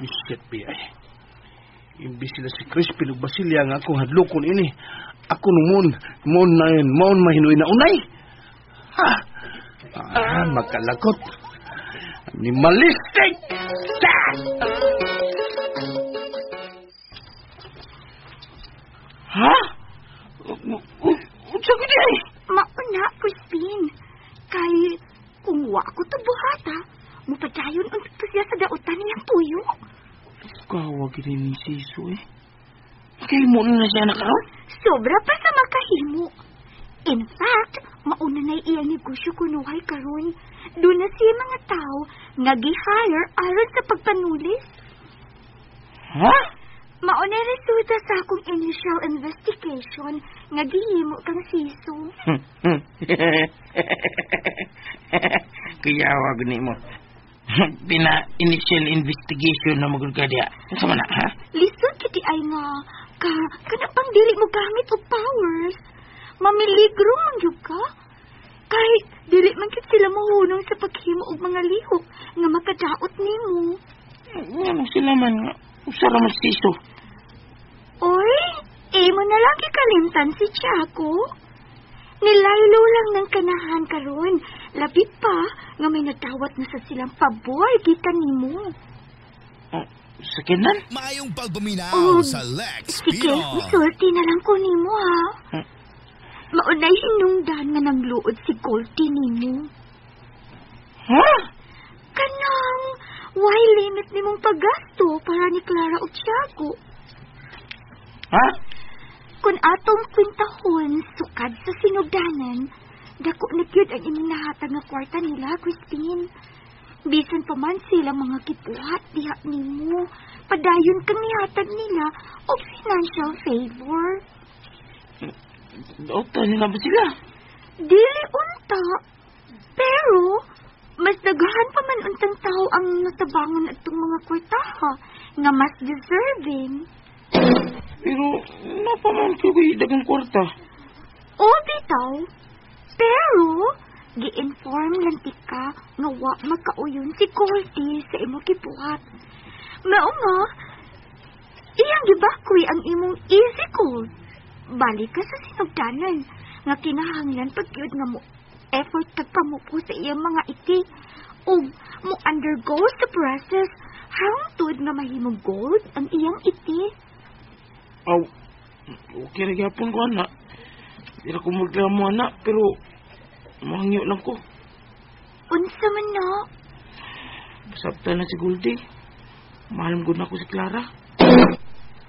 Bisit bi ay. Imbis sila si Crispin ug Basilia nga akong hadlokon ini. Ako numon, mon na yun, mon mahinuin na unay. Ha? Ah, makalakot. Animalistic! Ha? Unsa gid ay? Mauna, Crispin. Kay, kung wa ko to buhata, mupadayon unta siya sa dautan niyang tuyo. Kawa gid ni siso eh. Kay mo na siya nakaron? Sobra pa sa makahimo. In fact, mauna na iyang negosyo kunuhay karon. Doon na siya mga tao nga gi-hire aron sa pagpanulis. Ha? Mauna resulta sa akong initial investigation nga gihimo kang siso. Kaya wag ni mo. Pina-initial investigation na magud ka diya. Unsa man na, ha? Lisod kiti ay nga ka kana pang dili mo gamit og powers. Mamiligro man gyud ka. Kahit dili man gyud sila mohunong sa paghimo og mga lihok nga makadaot nimo. Ngano sila man nga usa ra man siso. Oy, imo na lang gikalimtan si Chaco. Nilaylo lang ng kanahan karon. Labi pa nga may nadawat na sa silang pabor gikan nimo. Oh, sa kinan? Maayong pagpaminaw Oh, sa Lex Sige, Pinon. misulti na lang ko nimo ha. Maunay hinungdan nga nangluod si Goldie nimo. Ha? Kanang, why limit nimong paggasto para ni Clara ug Tiago? Ha? Kung atong kwintahon sukad sa sinugdanan, dako na gyud ang imong nahatag nga kwarta nila, Crispin. Bisan pa man sila mga kipuhat diha nimo, padayon kang nihatag nila og financial favor. Dautan nila ba sila? Dili unta. Pero, mas daghan pa man untang tao ang natabangon atong mga kwartaha nga mas deserving. Pero, napaman ko ko'y dagang kwarta. O bitaw. Pero, gi-inform lang tika nga wa makauyon si Goldie sa imong gibuhat. Mao nga, iyang gibakoy ang imong easy gold. Balik ka sa sinugdanan nga kinahanglan pag gyud nga mo effort kag pamupo sa iyang mga iti ug mo undergo sa process hangtod nga mahimong gold ang iyang iti. Aw, okay ra gyapon ko, anak. Di ra ko magreklamo, anak, pero mangyo lang ko. Unsa man na? Pasabta na si Goldie. Mahal mo na ko si Clara.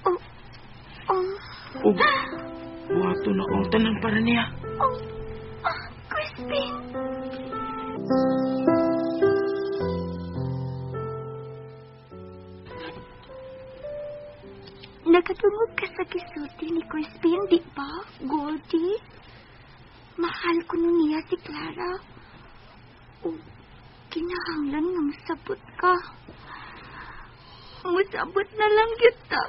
Oh, oh, Ug buhaton na akong tanan para niya. oh, ah, Crispin. Nakatungog ka sa gisulti ni Crispin, di ba, Goldie? Mahal ko nun niya si Clara. O, kinahanglan nga masabot ka. Musabot na lang kita.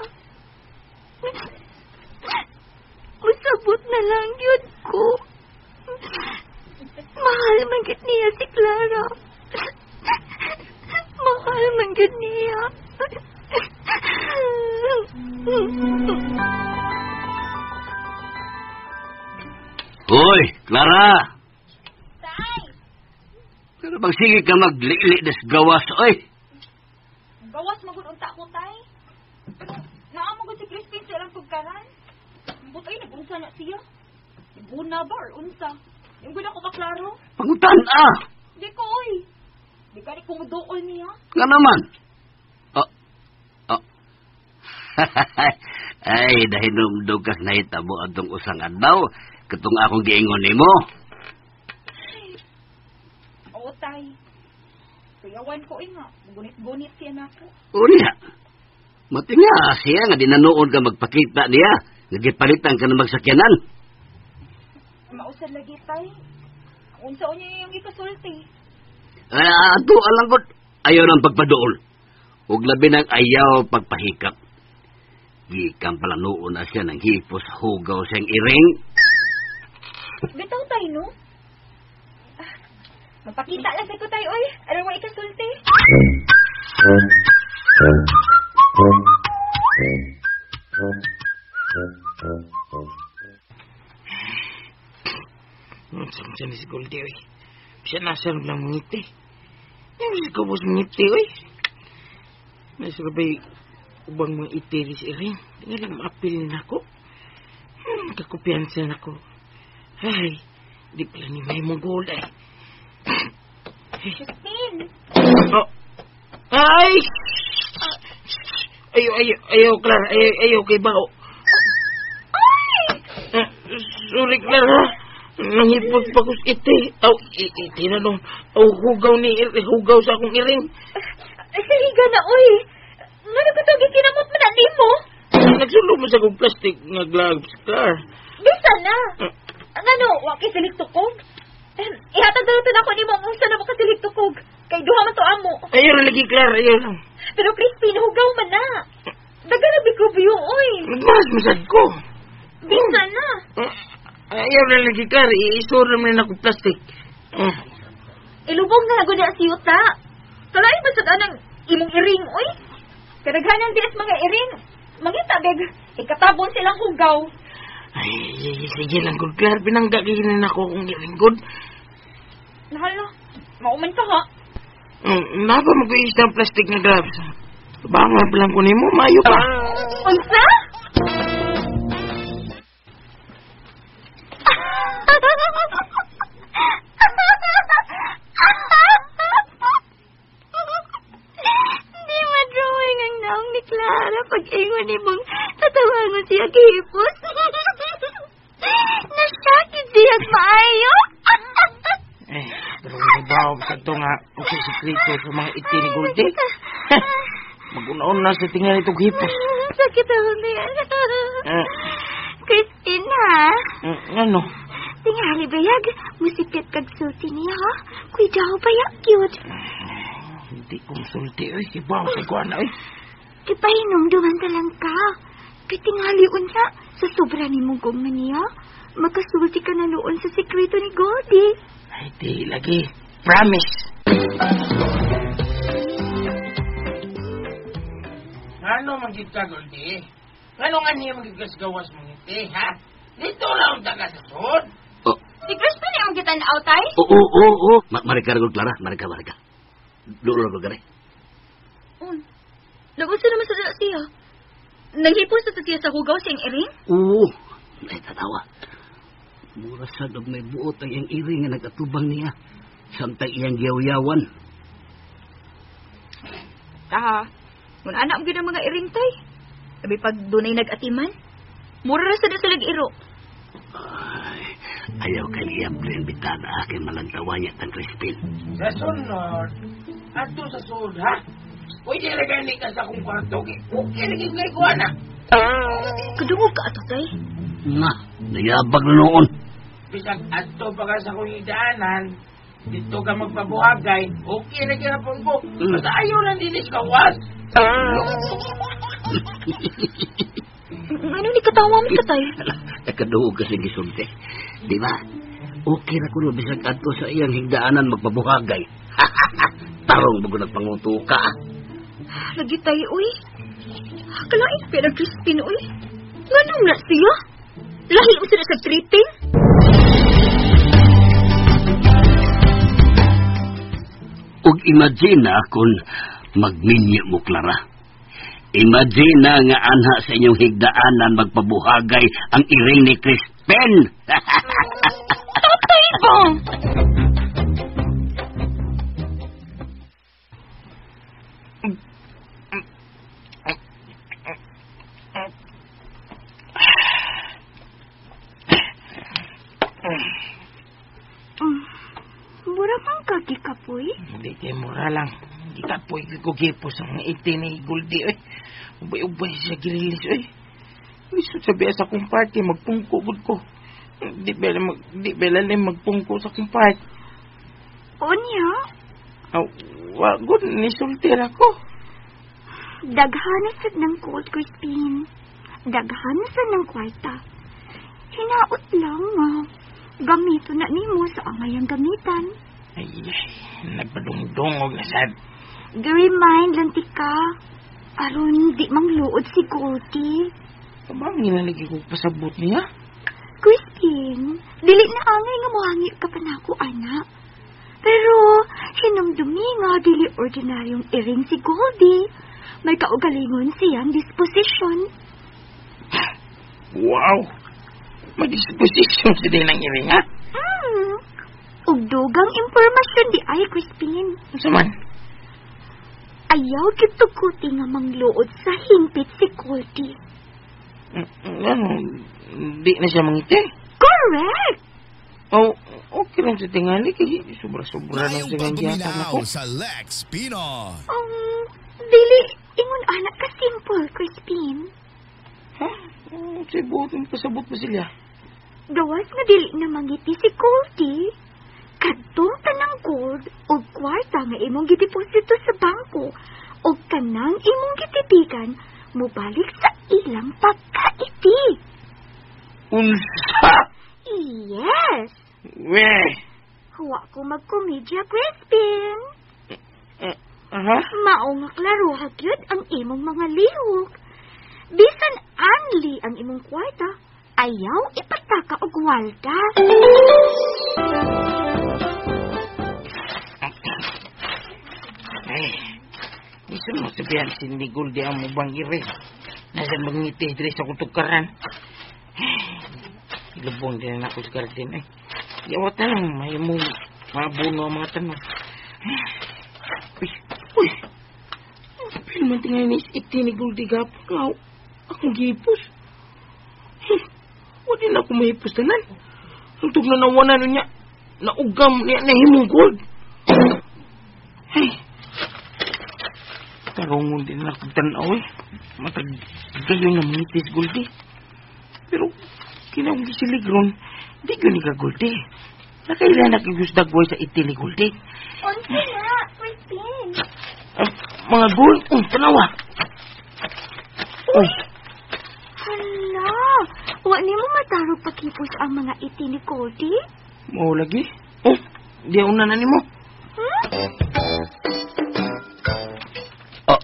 Musabot na lang yun ko. Mahal man gid niya si Clara. Mahal man gid niya. Hoy, Clara! Tay! Pero magsige ka maglili des gawas, oy! Gawas magud unta ko, tay. Naa mo mo si Crispin sa ilang tugkaran. Ambot ay, nag-unsa na siya. Ibuna ba or unsa? Yung guna ko maklaro. Pangutan ah! Di ko, oy. Di ka ni kumuduol niya. Nga naman. Oh. Oh. Ay, dahil numdog kas nahitabo atong usang adlaw, katong akong giingon nimo. Oo, tay. Kuyawan ko, nga. Gunit-gunit siya nako. Unya. Matinga siya nga dinanood ka magpakita niya. Nagipalitan ka na magsakyanan. Mausad lagi, tay. Unsa niya yung ikasulti. Ay, ato alang ko, ayaw ng pagpaduol. Ug labi ng ayaw pagpahikap. Gikan pala noon na siya ng hipos hugaw siyang iring. Bitaw tay, no? Magpakita lang sa ko tay, oy. Alam mo ikasulti. Unsa ni si Goldie, oy. Siya nasa lang mangiti. Yung si Kubos mangiti, oy. Nasa ba'y ubang mga itiri si Irene. Di nga lang maapil na ako. Kakupiyansa na ko. Ay, di pala ni may mong gold, ay. Crispin! Oh. Ay! Ayaw, ayaw, ayaw, Clara. Ayaw, ayaw kay Bao. Ay! Sorry, Clara. Nangipot pa ko sa iti. Aw, iti na nung. Aw, hugaw ni, hugaw sa akong iring. Saliga na, oy. Nga ko ito, gikinamot man na nimo. Nagsulo mo sa kong plastic nga gloves, Clara. Bisa na. Ngano, wa kay siliktukog. Ihatag na ito na ako nimo ang unsa na mo ka siliktukog. Kay duha man to amo. Ayaw na lagi, Clara. Ayaw lang. Pero Crispin, hugaw man na. Daga na bikubyo, oy. Nagmahas masad ko. Bisa na. Ayaw na lagi, Clara. Iisura mo na ako plastic. Ilubog na lago niya si Yuta. Kalain ba sa anang imong iring, oy? Kadaghanan dias mga iring. Mangita, beg. Ikatabon silang hugaw. Ay, sige lang, good, Clara. Pinangga kayo na ako kung iring, good. Nahala, mauman ka, ha? Napa mo ko isang plastic na gloves. Banga pa lang ko nimo, maayo pa. Unsa? Hindi ma-drawing ang naong ni Clara pag-ingon ni mong tatawangon siya kihipos. Nasakit siya maayo. Eh, pero nabaw sa ito nga, okay sikreto sa mga iti ni Goldie. Mag-una-una sa tingnan itong hipos. Sakit ako na yan. Christine, ha? Ano? Tingali bayag, musipit kag sulti niya, ha? Kuy daw bayag, cute. Hindi kong sulti, oy. Ibaw sa iguana, oy. Ipahinumduman ta lang ka. Kay tingali unsa, sa sobra ni mong gugma niya, makasulti ka na noon sa sikreto ni Goldie. Ay, di lagi. Promise. Ano magigit ka, Goldie? Ano nga niya magigit sa gawas mong iti, ha? Dito lang ang taga sa sud. Oh. Si Crispin ay mong kitanaw, tay? Oo. Marika, Clara. Marika. Doon lang, Clara. Nag-usa naman sa siya. Naghipos na sa siya sa hugaw siyang iring? Oo. Ay, tatawa. Mura sa dog may buot ang iyang iring nga nag-atubang niya. Samtang iyang giyaw-yawan. Taha, kung anak mo ang mga iring, tay. Sabi pag dunay nag-atiman, mura ra sa silag iro. Ay, ayaw kang iabli ang bitana aking malantawan niya tang Crispin. Sa sunod, ato sa sud, ha? Pwede na gani ka sa akong kwarto. Okay, naging kay ko, anak. Kadungog ka ato, tay. Na, nayabag na noon. Bisag ato pa ka sa akong higdaanan, dito ka magpabuhagay, okay na ginapon ko. Basta ayaw lang dinis kawas. Ano ni katawa mo ka, tay? Nakaduog kasi gisulti. Di ba? Okay na kuno bisag adto sa iyang higdaanan magpabuhagay. Tarong bago nagpanguto ka. Lagi tayo, uy. Kalain pero Crispin, uy. Nganong na siya? Lahi mo sila sa tripping? Ug imagine na kung magminyo mo, Clara. Imagine na nga anha sa inyong higdaanan magpabuhagay ang iring ni Crispin. Tatay ba? Mura kang kagikapoy? Hindi kay mura lang. Gikapoy ko gipos ang iti ni Goldie. Oy. Ubay-ubay siya girilis. Oy. Lisod sa biya sa akong party, magpungko gud ko. Di bela magpungko sa akong party. Unya? Aw, wa gud nisulti ra ko. Daghan sad ng gold, Crispin. Daghan sad ng kwarta. Hinaot lang nga. Gamito na nimo sa angayang gamitan. Ay, nagpadungdungog na sad. Gi-remind lang tika. Aron di mangluod si Goldie. Kabang nilalagay ko pasabot niya? Crispin, dili na angay nga mohangi ka pa nako, anak. Pero hinumdumi nga dili ordinaryong iring si Goldie. May kaugalingon siyang disposition. Wow! May disposition si din ang iring, ha? Ug dugang impormasyon di ay, Crispin. Unsa man? Ayaw gituguti nga mangluod sa hingpit si Goldie. Ano? Di na siya mangiti? Correct! Oh, okay lang sa tingali kay sobra-sobra lang Mayong sa gangyatan pagpaminaw ako. sa Lex Pinoy. Dili, ingon anak ka simple, Crispin. Ha? Say buot mong pasabot pa sila. Gawas nga dili na mangiti si Goldie. Kadtong tanang gold o kwarta nga imong gideposito sa bangko o kanang imong gitipikan mobalik sa ilang pagkaiti. Unsa? Yes! Weh! Huwa ko magkomedya, Crispin. Aha? Mao nga klaruha gyud ang imong mga lihok. Bisan anli ang imong kwarta, ayaw ipataka og walda. Ay, gusto mo sabihan si ni Goldie ang mubang iri. Nasa mangiti diri sa kutukaran. Ilubong din na ako sa garden. Ay, yawat na lang. May mong mabuno ang mga tanong. Uy, uy. Pero man tingnan ni iti ni Goldie gapon. Akong gipos. Wala na ako mahipos tanan. Ang tugna nawanan niya. Naugam niya na himong gold. Ay. Tarungon din na akong tanaw eh. Matag gayon na mangitis Goldie. Pero kinahong gisilig ron, di yun ni ka Goldie. Nakailan nakigusdagway sa iti ni Goldie. Unsa na, Crispin? Mga gold, tanawa. Uy. Hala, wa nimo matarog pakipos ang mga iti ni Goldie? Mao lagi. Oh, di una na nimo. Oh,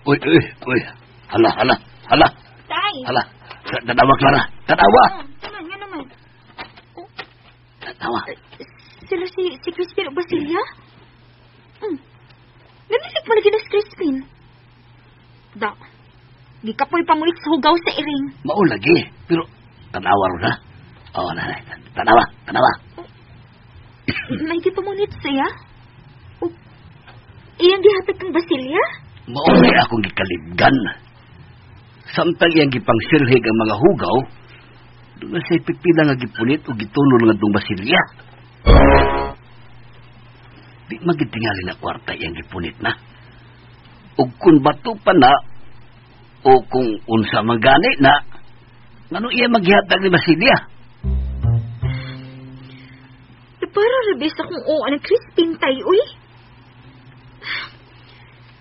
uy, uy, uy. Hala, hala, hala. Tay. Hala. Tanawa, Clara. Tanawa. Naman, nga naman. Oh. Tanawa. Sila si Crispin o Basilia? Nanilig mo lagi na si Crispin. Da. Gikapoy pamulit sa hugaw sa iring. Mao lagi. Pero tanawa ron ha. Oh, na, tanawa, tanawa. May gipamunit siya? O, iyang gihatag kang Basilia? Mao na akong gikalibgan. Samtang iyang gipangsilhig ang mga hugaw, doon na siya'y pipila nga gipunit o gitunol nga dong Basilia. Di magitingali na kwarta iyang gipunit na. O kung bato pa na, o kung unsa man gani na, ngano iya maghihatag ni Basilia? Para rabis akong oo ng Crispin tay, uy.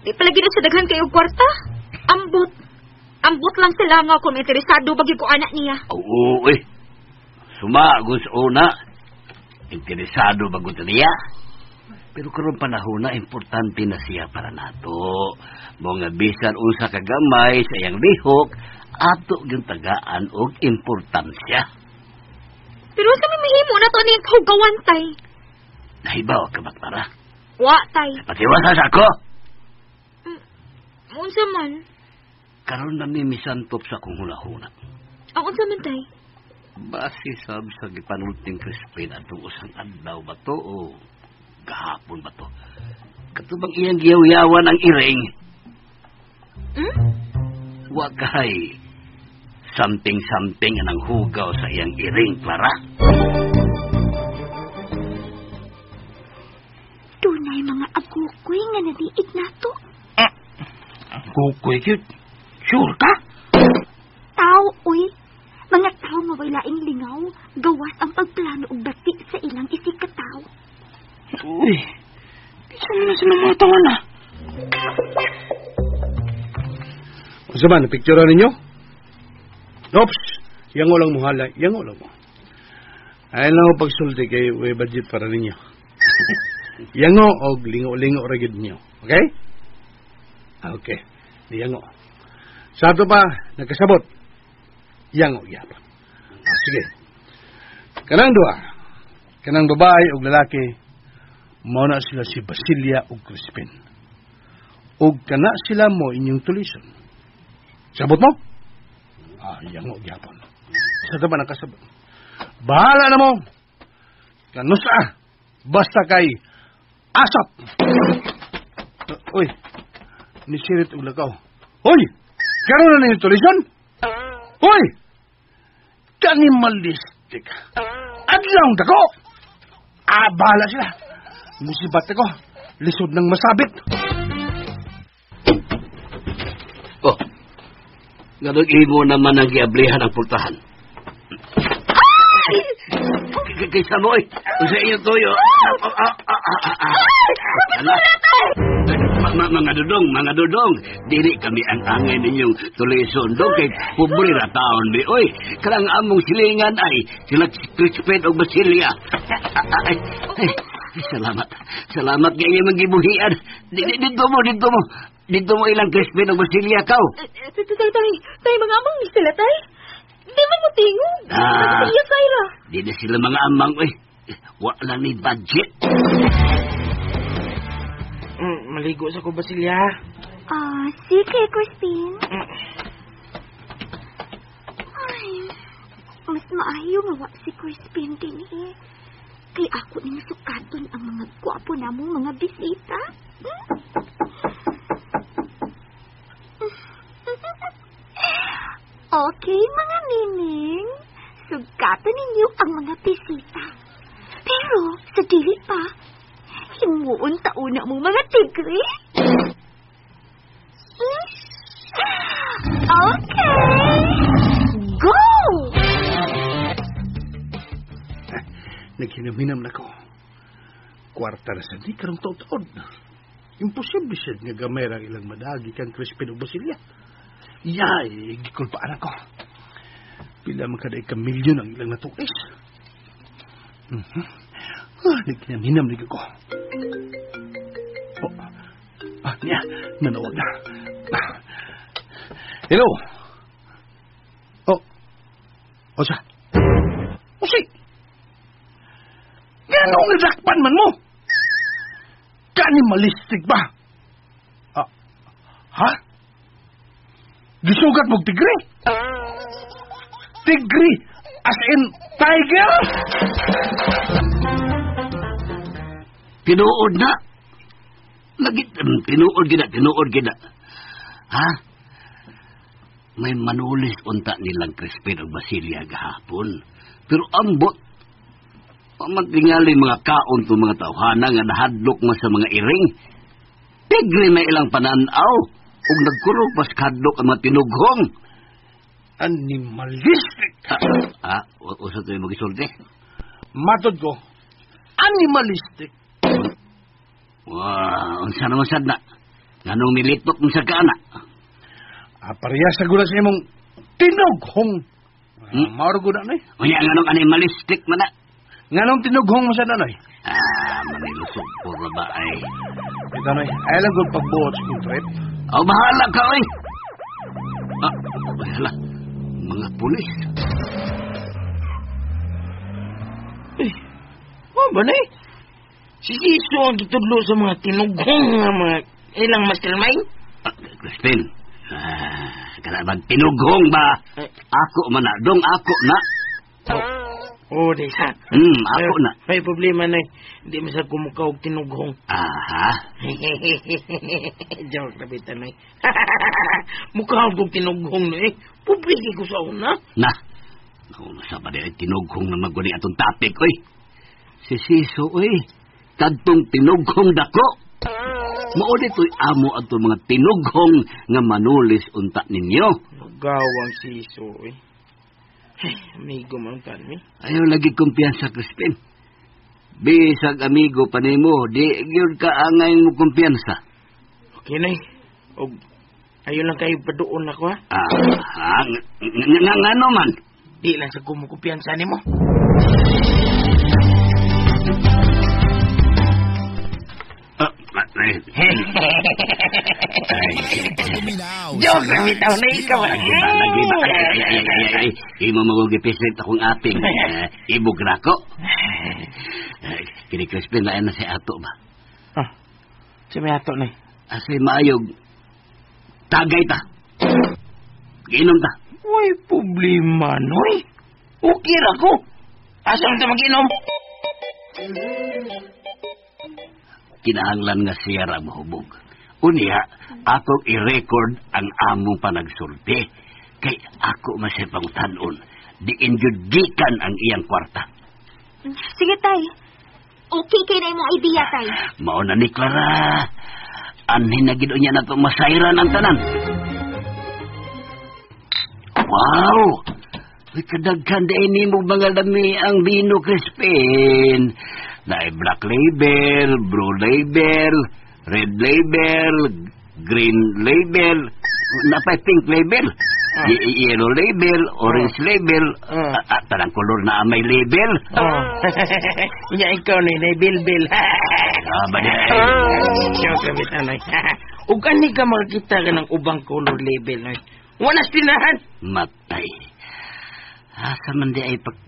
Di palagi na sa daghan kayo kwarta. Ambot. Ambot lang sila nga kung interesado bagi ko anak niya. Oo, eh. Sumagos una. Interesado bago niya. Pero karon panahon na importante na siya para nato. Mga bisan unsa kagamay sa iyang lihok, ato gyud tagaan og importansya. Pero sa may mahimo na to niyang kahugawan, tay. Nahibaw ka ba, Clara? Wa, tay. Patiwasa sa ako! Unsa man? Karon na mi misantop sa akong hulahuna. Ang unsa man tay? Base sab sa gipanulting Crispin atong usang adlaw ba to o gahapon ba to? Katubang iyang giyaw-yawan ang iring. Hmm? Wa kay something-something ang hugaw sa iyang iring, Clara. Dunay mga agukoy nga nadiig nato. Agukoy cute. Sure ka? Tao, uy. Mga tao nga way laing lingaw, gawas ang pagplano og bati sa ilang isikataw. Uy, kinsa man na sila mga tawa na? Unsa man, picture ninyo? Oops! Yango lang mo hala, yango lang mo. Ay lang ako pagsulti kay way budget para ninyo. Yango og lingo-lingo ra gyud ninyo. Okay? Okay. Yango. Sa ato pa, nagkasabot. Yango gyapon. Sige. Kanang duha, kanang babae og lalaki, mao na sila si Basilia ug Crispin. Ug kana sila mo inyong tulison. Sabot mo? Ah, yango gyapon. Sa ato pa nagkasabot. Bahala na mo. Kanusa. Basta kay asap. Uy, nisirit og lakaw. Uy, karon na ninyo tulison? Uy, kanimalistik. Adlaw dako. Ah, bahala sila. Musibat ako. Lisod ng masabit. Oh, nganong imo naman ang giablihan ang pultahan? Kaysa mo, eh. Sa iyo toyo. Mga dudong, dili kami ang angay ninyong tulison dong kay pobre ra taon bi. Oy, kanang among silingan ay sila Crispin og Basilia. Ay, salamat. Salamat kay inyong magibuhian. Dito mo. Dito mo ilang Crispin og Basilia kaw. Tay, tay, mga amang ni sila, tay. Di man mo tingog. Ah, di na sila mga amang, oy. Wala ni budget. Maligo sa ko, Basilia. Ah, sige, Crispin. Ay, mas maayo nga wa si Crispin din eh. Kay ako ning sukaton ang mga gwapo namong mga bisita. Okay, mga nining. Sugatan ninyo ang mga bisita. Pero, sa dili pa, himuon tauna mong mga tigre. Okay! Go! Naghinam-hinam na ko. Kwarta na sa di karong taon-taon. Imposible siya nga gamay ang ilang madagi kang Crispin o Basilia. Yay, gikulpaan ako. Pila man kada ka milyon ang ilang natuis. Naghinam-hinam na ko. Oh, niya, nanawag na. Hello? Oh, osa? Osi? Ganong nadakpan man mo? Kanimalistik ba? Ah, ha? Gisugat mong tigre? Tigre? As in tiger? Tinuod na. Tinuod gina. Ha? May manulis unta nilang Crispin og Basilia gahapon. Pero ambot, pamantingali mga kaon to mga tawhana nga nahadlok mo sa mga iring. Tigre na ilang pananaw ug nagkurog pas kadlok ang mga tinughong. Animalistic! Usa to yung magisulti? Matod ko, animalistic. Wow, unsa naman sad na? Nganong nilitok mo sa kaana? Pareha sa gula sa imong tinughong. Mauro guna na eh. Unya, nganong animalistic man na? Nganong tinughong mo sa nanoy? Manilusog puro ba ay? Ito noy, ay lang kong pagbuot sa kong trip. Oh, bahala ka, oy! Bahala. Mga pulis. Eh, ba na eh? Si Siso ang gitudlo sa mga tinughong nga mga ilang mastermind? Crispin, Kana bang tinughong ba? Eh. Ako man na, dong ako na. Oh, di sa. Ako na. May problema na. Hindi mo sa kumuka og tinughong. Aha. Joke na bitan na. Mukha og tinughong na eh. Publiki ko sa una. Na. Nauna sa ba di tinughong na maguni atong topic, oy. Si Siso, oy. Kadtong tinughong dako. Mao dito'y amo atong mga tinughong nga manulis unta ninyo. Nagawang siso eh. Ay, amigo man mi. Ayaw lagi kumpiyansa, Crispin. Bisag amigo pa nimo, di gyud ka angay mo kumpiyansa. Okay na eh. Og, ayaw lang kayo paduon ako ha. Ah, nga ngano man? Di lang sa kumukumpiyansa nimo. Ay, Joke lang bitaw na ikaw. Lagi ba? Ay, ay, ay, ay, ay, ay. Imo magugipisit akong ating. Ibog na ko. Kini Crispin, lain na si ato ba? Ah, si may ato na eh. Asi maayog, tagay ta. Ginom ta. Way problema, noy. Okay ra ko. Asa man ta mag-inom? Kinahanglan nga siya ra mahubog. Unya, akong i-record ang among panagsulti. Kay ako man siya pangutanon. Diin jud gikan ang iyang kwarta. Sige, tay. Okay kay na imong idea, tay. Mao na ni Clara. Anhin na gid unya nato masayran ang tanan. Wow! Uy, kadaghan di nimo mga lami ang bino, Crispin. Naay black label, blue label, red label, green label, napay pink label, yellow label, orange label, tanang kolor na may label. Oh. Nya ikaw na inay bilbil. Ah, ba di ay. Joke lang bitaw noy. Ug ani ka makakita ka ng ubang color label noy. Wala sa tinahan. Matay. Asa man di ay pag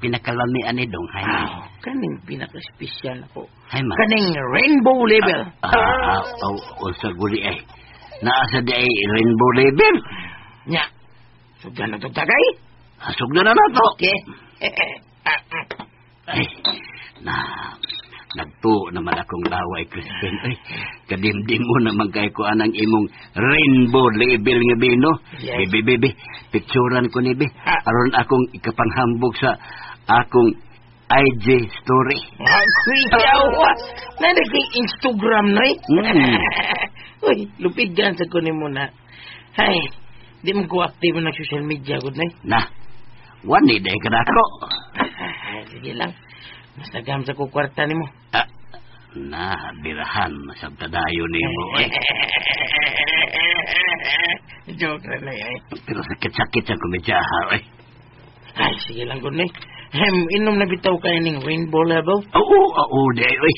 pinakalamian ni Dong? Hay man. Ah, kaning pinaka-espesyal ako. Hay man. Kaning rainbow label. Unsa guli ay. Naasa di ay rainbow label. Nya. Sugdan na to tagay. Sugdan na nato. Okay. Ay, na nagtuo naman akong laway, Crispin. Ay, kadimdim mo naman kay ko anang imong rainbow label nga bino. Yes. Bebe, bebe, picturan ko ni be. Aron akong ikapanghambog sa akong IG story. Kuyawa! Nana kay Instagram na eh. Uy, lupig gan sa kunin mo na. Ay, di mo ko active ng social media, good na eh. Na, wani day ka na ako. Sige lang. Mas nagam sa kukwarta ni mo. Ah, na, birahan, masabtadayo ni mo. Eh. Joke na lang eh. Pero sakit-sakit sa komedyaha, eh. Ay, sige lang, good na eh. Inom na bitaw kayo ning rainbow level. Oo, oo, day, oy.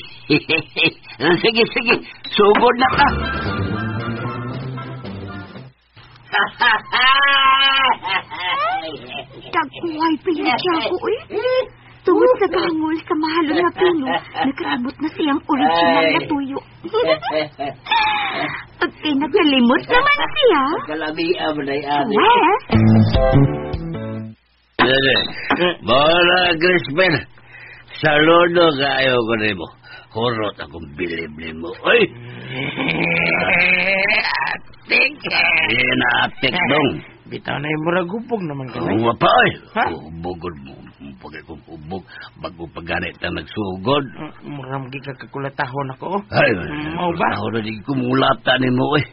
Sige, sige, sugod na ka. Tagkuhay pa yung Tiago, eh. Tungod sa gangol sa mahalon nga pino, nakaabot na siyang original na tuyo. Pag pinagkalimot naman siya, Kalabia mo na ani. Wes, Bola, Crispin. Saludo kayo ko nimo. Hurot akong bilib nimo. Oy! Atik! Di na atik dong. Bitaw na yung murag hubog naman ka na. Wa pa oy. Ha? Hubogod mo. Pagay kong hubog. Bago pa ganit na nagsugod. Murag gikakakulatahon ako. oh. Ay, Mao ba? Ako na di kumulata nimo oy.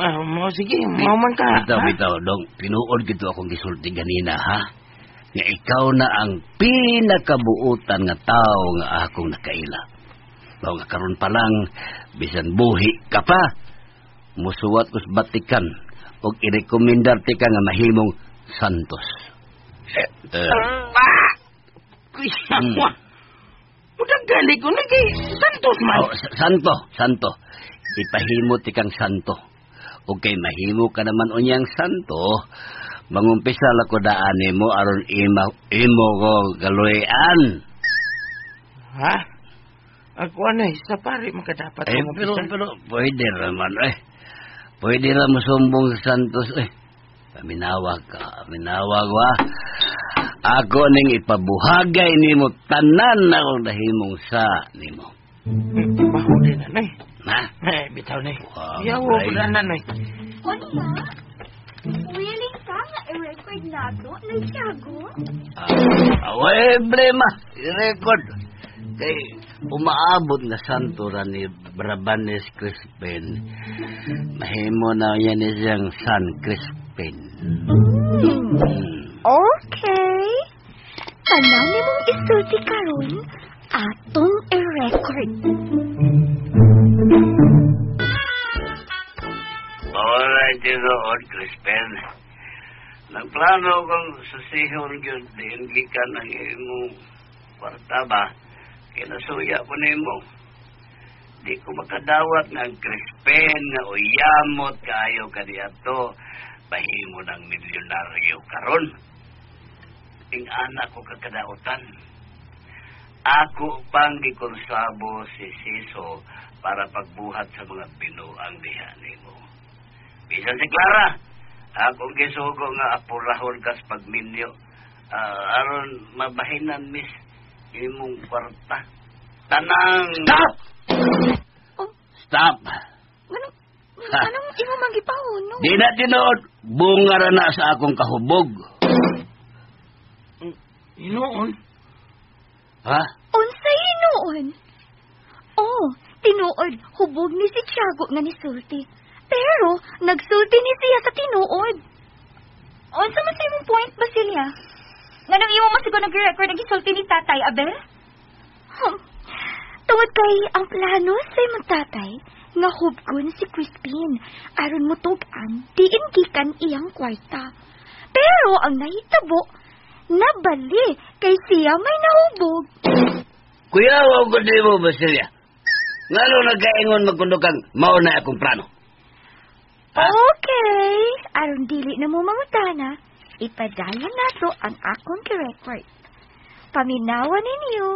Mao sige, mao man ka. Bitaw, ha? bitaw, dong. Tinuod gito akong gisulti ganina, ha? Nga ikaw na ang pinakabuutan nga tao nga akong nakaila. Mao nga karon pa lang, bisan buhi ka pa, musuwat ko sa Batikan og irekomendar ti ka nga mahimong santos. Ah! Kuya, Murag gali ko na kay Santos man. Oh, santo, santo. Ipahimo ti kang santo. O kay mahimo ka naman unyang santo, mangumpisa la ko daan nimo aron imo ko galuyan. Ha? Ako ano eh, sa pare makadapat Eh, ko pero pwede raman eh. Pwede ra mosumbong sa Santos eh. Paminawa ka, paminawa wa. Ako ning ipabuhagay nimo tanan akong nahimong sa nimo. Baho din na, nay. Na? Eh, bitaw nay. Wow, Yawo nay. ko na, nay. Unya, willing ka nga i-record nato na Tiago? Ah, way problema. I-record. Kay umaabot nga santo ra ni Brabanes Crispin. Mahimo na yan ni siyang San Crispin. Okay. Tanan nimong isulti karon atong i-record. Alright, tinuod, Crispin. Nagplano kong susihon gyud diin gikan ang imong kwarta ba? Kay nasuya ko nimo. Di ko makadawat nga ang Crispin nga uyamot kaayo kaniadto bahimo ng milyonaryo karon. Ing anak ko kakadautan. Ako pang gikonsabo si Siso para pagbuhat sa mga binuang diha nimo. Bisan si Clara, akong gisugo nga apurahon kas pagminyo. Aron mabahinan miss imong kwarta. Tanang Stop! Oh. Stop! Anong, Ha. anong imo man gipahuno? Di na tinuod, bunga ra na sa akong kahubog. Inoon. Ha? Unsay hinuon? Oh, tinuod, hubog ni si Tiago nga nisulti. Pero, nagsulti ni siya sa tinuod. Unsa man sa imong point, Basilia? Nganong imo masigo nag-record ang gisulti ni Tatay Abel? Tungod kay ang plano sa imong tatay nga hubgon si Crispin aron mutug-an diin gikan iyang kwarta. Pero ang nahitabo, nabali kay siya may nahubog. Kuya, wa ko di mo, Basilia. Ngano nagkaingon magkundo kang mao na akong plano? Ha? Okay, aron dili na mo mangutana, ipadayon nato ang akong record. Paminawa ninyo.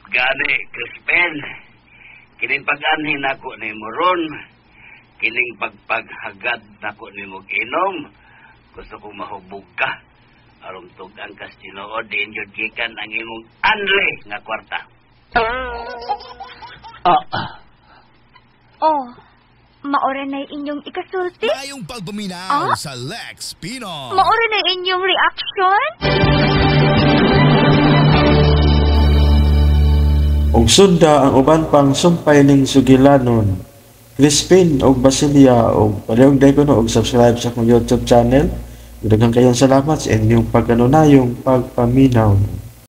Gani, Crispin. Kining pag-anhin nako ni ron. Kining pagpaghagad nako ni mo inom. Gusto kong mahubog ka. Aron tug-an kas tinuod, diin yun gikan ang imong anli nga kwarta. Ah, Oh, maora na inyong ikasulti? Mayong pagpaminaw Ah? sa Lex Pinoy. Maora na inyong reaction? Ug sunda ang uban pang sumpay ning sugilanon. Crispin og Basilia og palihog daygon kuno og subscribe sa akong YouTube channel. Daghang kayong salamat sa inyong pagkanunayong pagpaminaw.